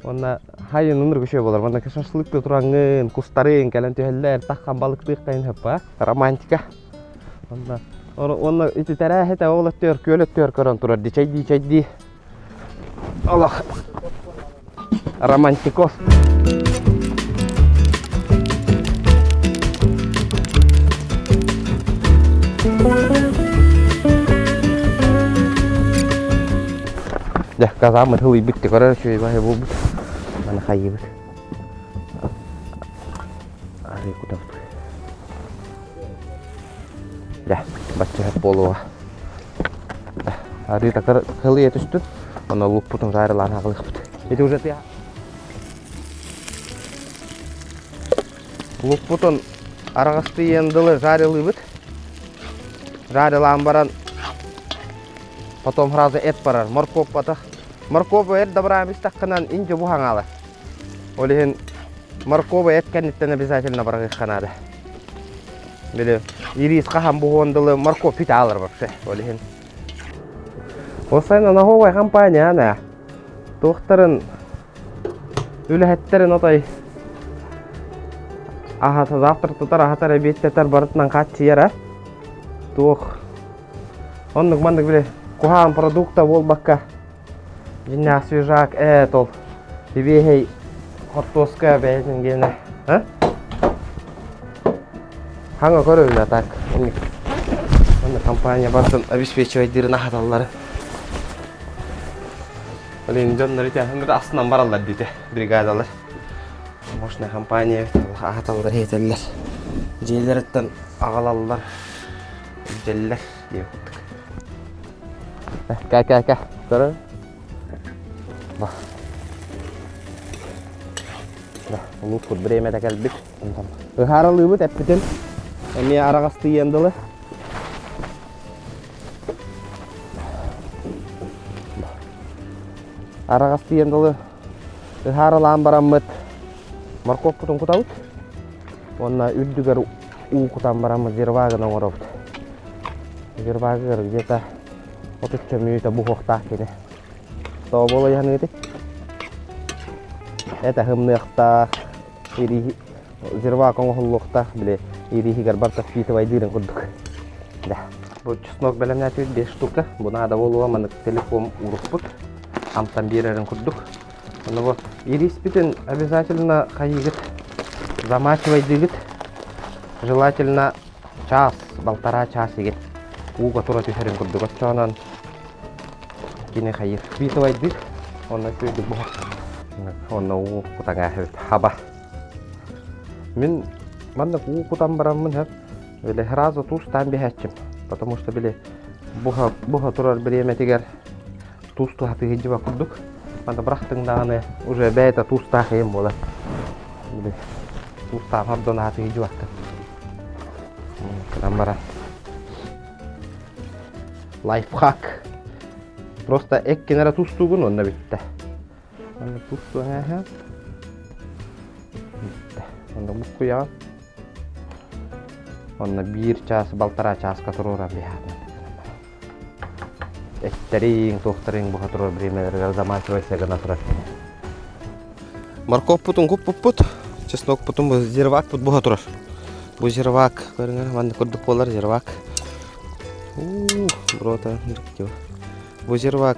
Уонна хайын ынырык үчүгэй буолар. Манна шашлыкты тураҥҥын, кустарыҥ кэлэн түһэллэр, таххан балыктыахтайын сөп Романтика. Онно уонна ити тэрээһитэ ол өттүгэр күөл өттүгэр көрөн турар ди чэйдии чэйдии. Олох романтикос. Дьэ, казааммыт ылыйбыт ти көрөр үчүгэй баһы буолбут. Маны хайыыбыт. Арыы кутабыт. Дьэ, бачча сөп буолуоҕа. Арыы такыр хылыйа түстүн. Онно луппутун жарылаан аҕалыахпыт. Ити уже тыа. Луппутун араҕастыйыан дылы жарилыыбыт. Жарилаан баран Потом сразу эт барар, моркуоп батах. Моркуоп эт добраан истаххынан инде бу хаҥаала. Ол иһин моркуоба эт кэнниттэн обязательно барыахха наада. Били ирис хаһан буһуон дылы моркуоп пит аалар вообще. Ол иһин. Осайна наһовай компания ана. Туохтарын үлэһиттэрин отой аһата завтра тутар аһатар эбиэттэтэр барытынан хааччыйара. Туох Оннук маннык били куһаҕан продукта буолбакка дьиннээх свежак ээ тол сибиэһэй хортуоска бэйэтин гиэнэ а? Хаҥа көрөбүн а так. Онно компания бартын обеспечивайдырын аһаталлары. Блин, дьоннор ити астынан бараллар дите бригадалар. Мощная компания аһаталлар, иһэтэллэр. Дьиэлэриттэн аҕалаллар, илдьэллэр диэн курдук. Кэ кэ кэ көрө. Улуус бириэмэтэ кэлбит. Ыһаарылыыбыт эппитин эмиэ араҕастыйыан дылы. Араҕастыйыан дылы ыһаарылаан бараммыт моркуоппутун кутабыт уонна үрдүгэр уу кутан бараммыт зирвагын оҥоробут. Зирвагыгар где-то отучча мүнүүтэ буһуохтаах кини. Тоҕо буолуйаһыныгытый? Это һымныахтаах, зирвак оҥоһуллуохтаах, били ирииһигэр барыта впитывайдыырын курдук. Да. Бу чеснок бэлэмнээтибит 5 штука. Бу наада буолуо маннык телефон урукпут. Амтан биэрэрин курдук. Ону бу ириспитин обязательно хайыгыт, замачивайдыгыт. Желательно час, полтора час игин ууга тура түһэрин курдук. Оччоонон кини хайыр впитывайдык, онно үчүгэйдик буһар. Онно уу кутаҥа эбит хаба. Мин маннык уу кутан бараммын хөп били сразу туустаан биһээччим. Потому что били буһа, буһа турар бириэмэтигэр туус туһатыы сылдьыба курдук. Манна бырахтыҥ даҕаны уже бэйэтэ туустаах иһин буолар. Били туустаах ордон аһатыы сылдьыбаккын. Кытан баран. Лайфхак. Просто эккин эрэ туустуугун уонна бүттэ. Онно туустуоҥ ээһэ. Бүттэ. Онно буккуйаҕын. Онно биир чаас, балтараа чааска туруоран биһаатын. Эттэриҥ, туохтарыҥ буһа турар бириэмэлэригэр замачивайся гына турар. Морковпутун куппуппут, чеснокпутун бу зирвакпут буһа турар. Бу зирвак, көрүҥэр маннык курдук буолар зирвак. Уу, брота Бу зирвак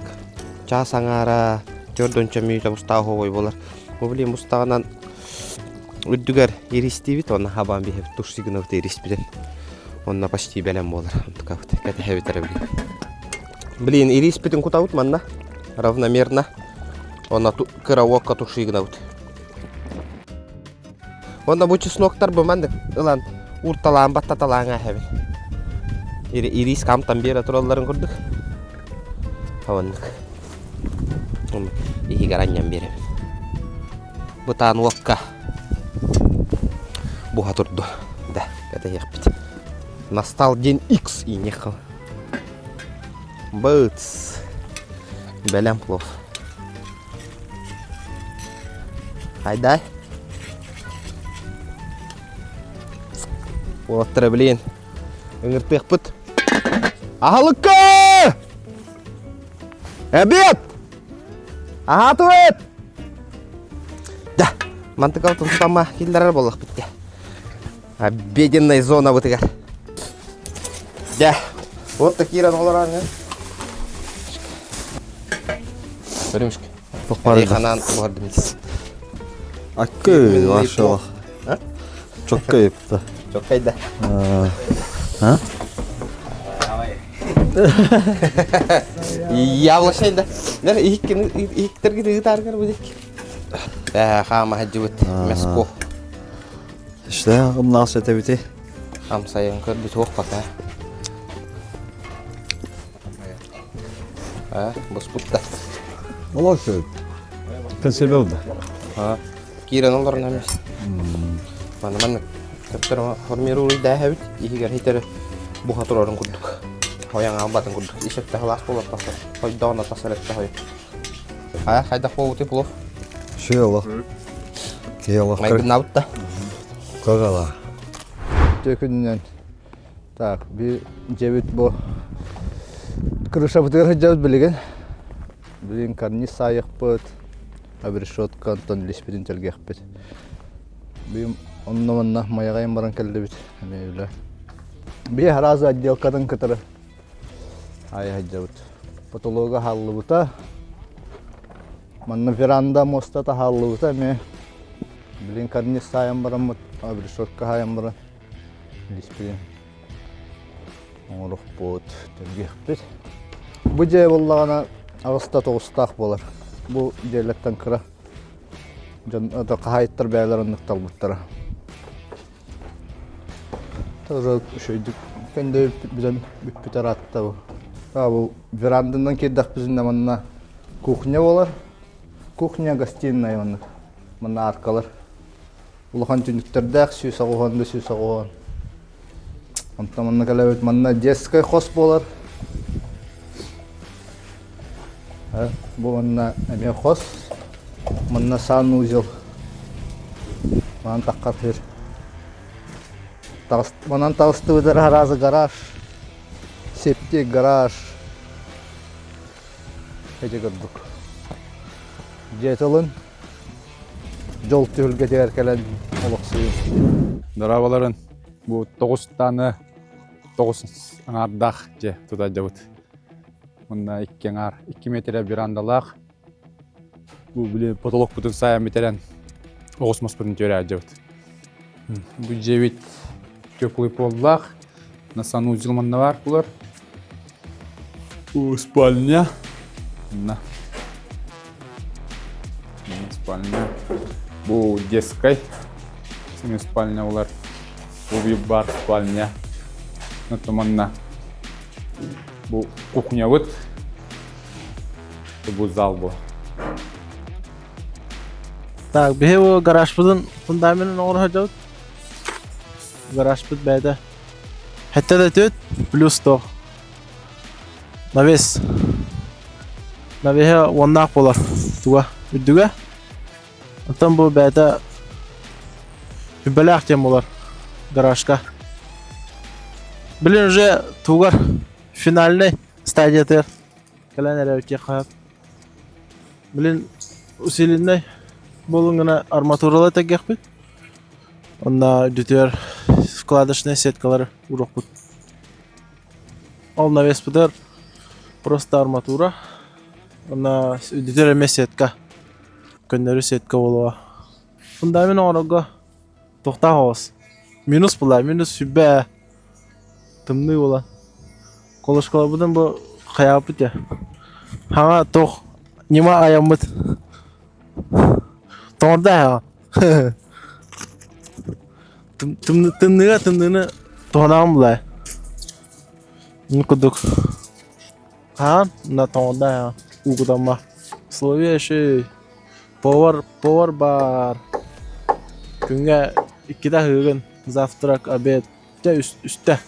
чаас аҥаара төрдөнчө мүнүүтэ устаах оһуобай буолар. Бу блин устаҕынан үрдүгэр иристиибит, онно хабаан биһэбит тушси гынабыт ириспитин. Онно почти бэлэм буолар. Онтукабыт кэтэһэбит эрэ блин. Блин, ириспитин кутабыт манна равномерно. Онно кыра уокка туши гынабыт. Онно бу чесноктар бу маннык ылан урталаан баттаталаан ааһабын. Ирис камтан биэрэ туралларын курдук. Оннук. Иһигэр анньан биэрэбин. Бытаан уокка буһа турду. Да, кэтэһиэхпит. Настал день X и нехал. Быц. Бэлэм плов. Хайдай. Уолаттара блин. Ыҥыртыахпыт. Аһылыкка! Обед! Аһаатыбыт! Да, мантыкал тутама киллэрэр буоллахпыт дэ. Обеденная зона бытыгар. Дэ, вот такие олорон. Көрүмүшкэ. Ханан буһардым. Аккы, вашего. Чоккай епті. Чоккай да. А? Яблочный да. Нер иһиктерги ыытааргар бу дик. Э, хаама хаджыбыт мяско. İşte ымнаас этэбити. Амсайын көрбүт суох пока. А, буспут да. Олох сөп. Консервелда. А, киирэн олорон эмис. Маны маннык төптөр формируй дээһэбит иһигэр хитер буха турарын курдук. Хойан албатын курдук. Ишетте халаас болор тахсар. Хойдоҕуна тахсар этте хой. А, хайдах буолбутуй плов? Шү олох. Киһи олох. Майгыннаабыт да. Кагала. Төкүнүнэн так би дьэбит бу крышабытыгар сылдьабыт билигин. Билигин карниз саайыахпыт, обрешетка онтон илиспитин тэлгиэхпит. Бүгүн онно-манна майаҕайын баран кэллибит эмиэ үлэ. Биһи араас отделкатын кытары айа сылдьабыт. Потолога хааллыбыта. Манна веранда муоста таһааллыбыта эмиэ. Билин карниз саайан бараммыт, обрешетка хаайан баран. Илиспитин оҥоруохпут, тэлгиэхпит. Бу дьиэ буоллаҕына аҕыста тоҕустаах буолар. Бу дьиэлэртэн кыра дьон хаһаайыттар бэйэлэр оннук талбыттара. Тоже үчүгэйдик көндөйүппүт бүтэн бүппүт ыраатта бу. Бу веранданан киирдэхпитинэ манна кухня буолар. Кухня, гостиная оннук. Манна аркалар. Улахан түннүктэрдээх 190 да 190. Онтон манна кэлэбит манна детскай хос буолар. Бу манна эмиэ хос. Манна санузел. Манан таххатыр. Манан таҕыстыбытар араас гараж. Септик гараж. Ити курдук. Дьиэ тылын дьол түһүлгэтигэр кэлэн олохсуйун. Дорооболорун. Бу тоҕус тааны тоҕус аҥаардаах дьиэ тутайдыбыт. Мунна икки аҥаар, икки метрэ верандалаах. Бу били потолокпутун сайан бүтэрэн оҕус моспутун түөрэ сылдьабыт. Бу дьиэбит теплый поллаах, на санузел манна баар булар. Бу спальня. Манна. Спальня. Бу детскай. Сиҥэ спальня булар. Бу бар спальня. Манна бу кухнябыт. Бу зал бу. Так, биһи бу гаражпытын фундаменын оҥоро сылдьабыт. Гаражпыт бэйэтэ Хэттэ да түөт плюс то. Навес. Навеһэ уоннаах буолар. Туга? Үрдүгэ. Оттон бу бэйэтэ үбэлээх диэн буолар гаражка. Билин уже тугар финальный стадиятыгар кэлэн эрэбит диэххэ Билин усиленнай буолун гына арматурала тэгиэхпит. Онно үрдүтүгэр вкладочнай сеткалары уруохпут. Ол навеспытыгар просто арматура. Онно үрдүтүгэр эмиэ сетка. Көннөрү сетка буолуоҕа. Фундамент оҥорорго туохтаах оҕус. Минус була, минус сүбэ Тымныы буолан. Колышкаларбытын бу хайаабыт я. Хаҥа туох ньыма айаммыт. Тоҥордо хаҥа. Тымныыга тымныыны туһанаҕын булай. Ну курдук. Хаан на тоҥордо хаҥа. Уу кутамма. Условия еще повар повар бар. Күҥҥэ иккитэ аһыыгын. Завтрак, обед. Дьэ үстэ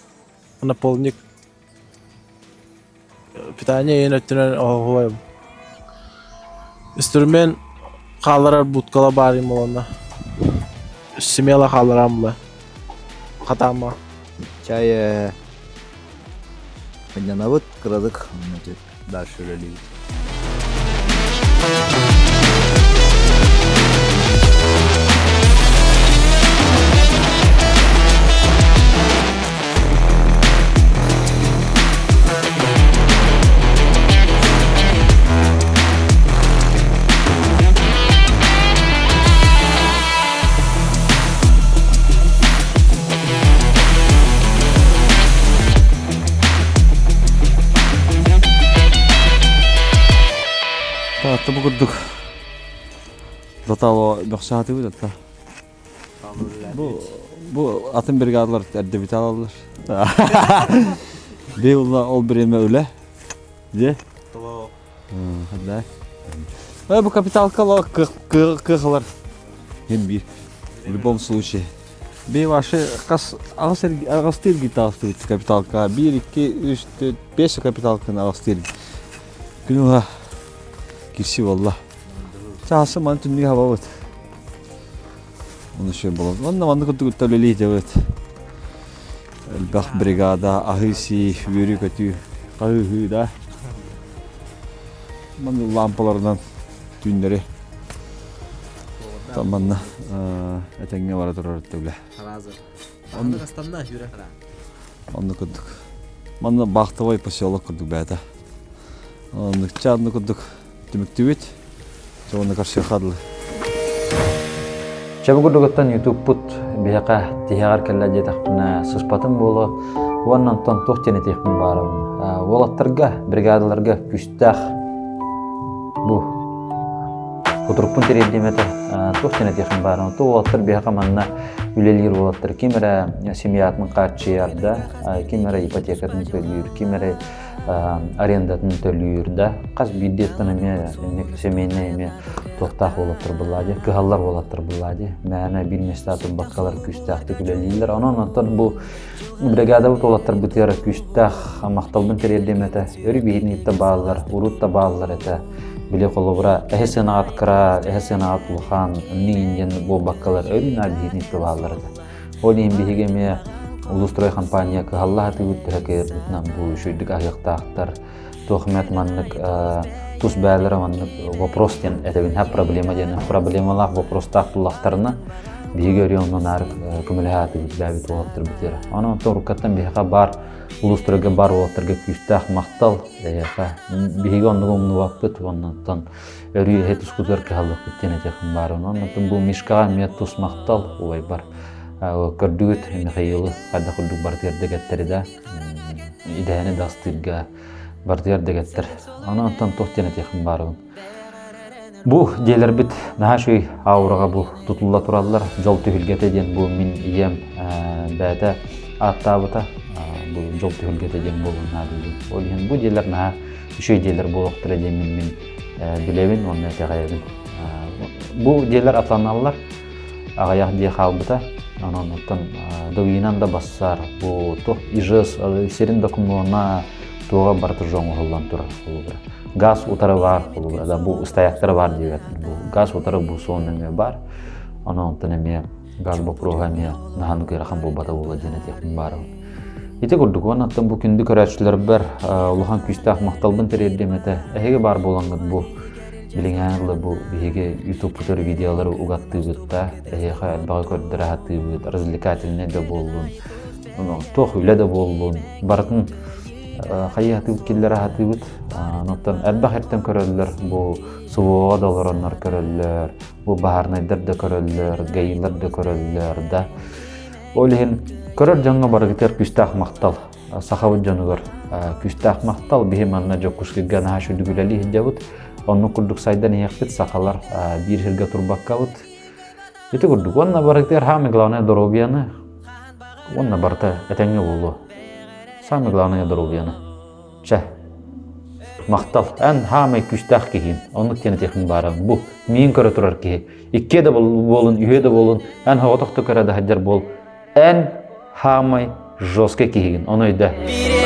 наполник питание иһин өттүнэн оһуһуйабын. Инструмент хаалларар будкала баар им уонна смело хаалларам була хатаама. Чай Мынньанабыт кырадык дальше үлэлиибит. Таатта бу курдук Затало бөхсаатыбыт атта. Бу бу атын бригадалар эрдебит алаллар. Бейулла ол биреме үлэ. Де? Да. Бу капиталка кыахалар. Хем бир. В любом случае. Би ваши хас аҕастыыр гитаастыбыт капиталка. Биир, икки, үс, төрт, бес капиталканы аҕастыыр. Күн уһа кирси болла. Чаасы ман түннүгө хабабыт. Оны шө болот. Манна манны курдук үлэлии дебет. Элбэх бригада, аһыы-сии, үөрүү-көтүү, хаһыы-ыһыы да. Манна лампаларынан түүннэри манна этэҥҥэ бара турар үлэ. Онно курдук. Манна Бахтовой поселок курдук бэйэтэ. Оннукча онно курдук түмүктүүбүт. Чэ, онно көрсүөххэ дылы. Чэ бу курдугуттан ютубпут биһиэхэ тиһэҕэр кэллэ диэтэхпинэ сыспатым буолуо уонна онтон туох диэн этиэхпин баарабын. Уолаттарга, бригадаларга күүстээх бу кутурукпун тириэрдиэм этэ. Туох диэн этиэхпин баарабын. Ту уолаттар биһиэхэ манна үлэлиир уолаттар ким эрэ семьятын хааччыйар да, ким эрэ ипотекатын төлүүр, ким эрэ арендатын төлүүр да хас биирдиэттэн эмиэ инник семейнэй эмиэ туохтаах уолаттар буллаа дии кыһаллар уолаттар буллаа дии мээнэ биир миэстэ турбаккалар күүстээхтик үлэлииллэр онон оттон бу бригадабыт уолаттарбытыгар күүстээх махталбын тириэрдиэм этэ өрүү биһигини кытта бааллар урут да бааллар этэ били холобура эһэ сыанаҕат кыра эһэ сыанаҕат улахан инник диэн буолбаккалар өрүү наар биһигини кытта бааллар этэ Ол иһин биһиги эмиэ Улустрой компания кыһалла сатыыбыт төһө кыайарбытынан бу үчүгэйдик аһыахтаахтар. Туох эмэ маннык тус бэйэлэрэ маннык вопрос диэн этэбин һэ проблема диэн проблемалаах вопростаах буллахтарына биһиги өрүү онно наар көмөлөһө сатыыбыт бэйэбит уолаттарбытыгар. Онон онтон уруккаттан биһиэхэ баар Улустройга баар уолаттарга күүстээх махтал эһиэхэ. Биһиги оннугу умнубаппыт уонна оттон өрүү эһэ тускутугар кыһаллыахпыт диэн этиэхпин баар. Онон бу Мишкаҕа эмиэ тус махтал убайбар. Көрдүгүт Михаилы хайдах курдук барытыгар дэгэттэри да идэһэни да астыырга барытыгар дэгэттэр. Онон онтон туох диэн этиэхпин баарыбын. Бу дьиэлэрбит наһаа үчүгэй аураҕа бу тутулла тураллар. Дьол түһүлгэтэ диэн бу мин ийэм бэйэтэ ааттаабыта. Бу дьол түһүлгэтэ диэн буолуон наада диэн. Ол иһин бу дьиэлэр наһаа үчүгэй дьиэлэр буолуохтара диэн мин билэбин уонна итэҕэйэбин. Бу дьиэлэр атланаллар, аҕыйах дьиэ хаалбыта. Онон оттон догиинан да бассар, бу туох ИЖС сирин докумуона туоҕа барыта уже оҥоһуллан турар холобура. Газ утары баар холобура да бу ыстайактара баар диэбэт. Бу газ утары бу суон нөҥүө баар. Онон онтон эмиэ газ боппуруоһа эмиэ наһаа ыарахан буолбата буолла диэн этиэхпин баарабын. Ити курдук, уонна бу күндү көрөөччүлэрбэр улахан күүстээх махталбын тириэрдиэм этэ. Эһиги баар буолаҥҥыт бу билиҥҥээҥи дылы бу биһиги ютубпутугар видеолары угаттыыбыт да, эһиэхэ элбэҕи көрдөрө сатыыбыт, развлекательнай да буоллун, туох үлэ да буоллун, барытын хайыы сатыыбыт, киллэрэ сатыыбыт. Онтон элбэх эртэн көрөллөр, бу СВО да олороннор көрөллөр, бу баһаарынайдар да көрөллөр, гаилар да көрөллөр да. Ол иһин көрөр дьоҥҥо барыгытыгар күүстээх махтал. Сахабыт дьонугар күүстээх махтал. Биһи манна Дьокуускайга наһаа үчүгэй үлэлии сылдьабыт. Оннук курдук сайдан иһиэхпит, сахалар биир сиргэ турбаккабыт. Ити курдук. Уонна барыгытыгар самое главное доруобуйаны уонна барыта этэҥҥэ буолуо. Самое главное доруобуйаны. Чэ, махтал. Эн хаамай күүстээх киһиин. Оннук диэн этиэхпин баарабын. Бу миин көрө турар киһи. Иккиэ да буолун, үһүө да буолун, эн соҕотохто көрө да сылдьар буол. Эн хаамай жесткай киһигин. Ону өйдөө.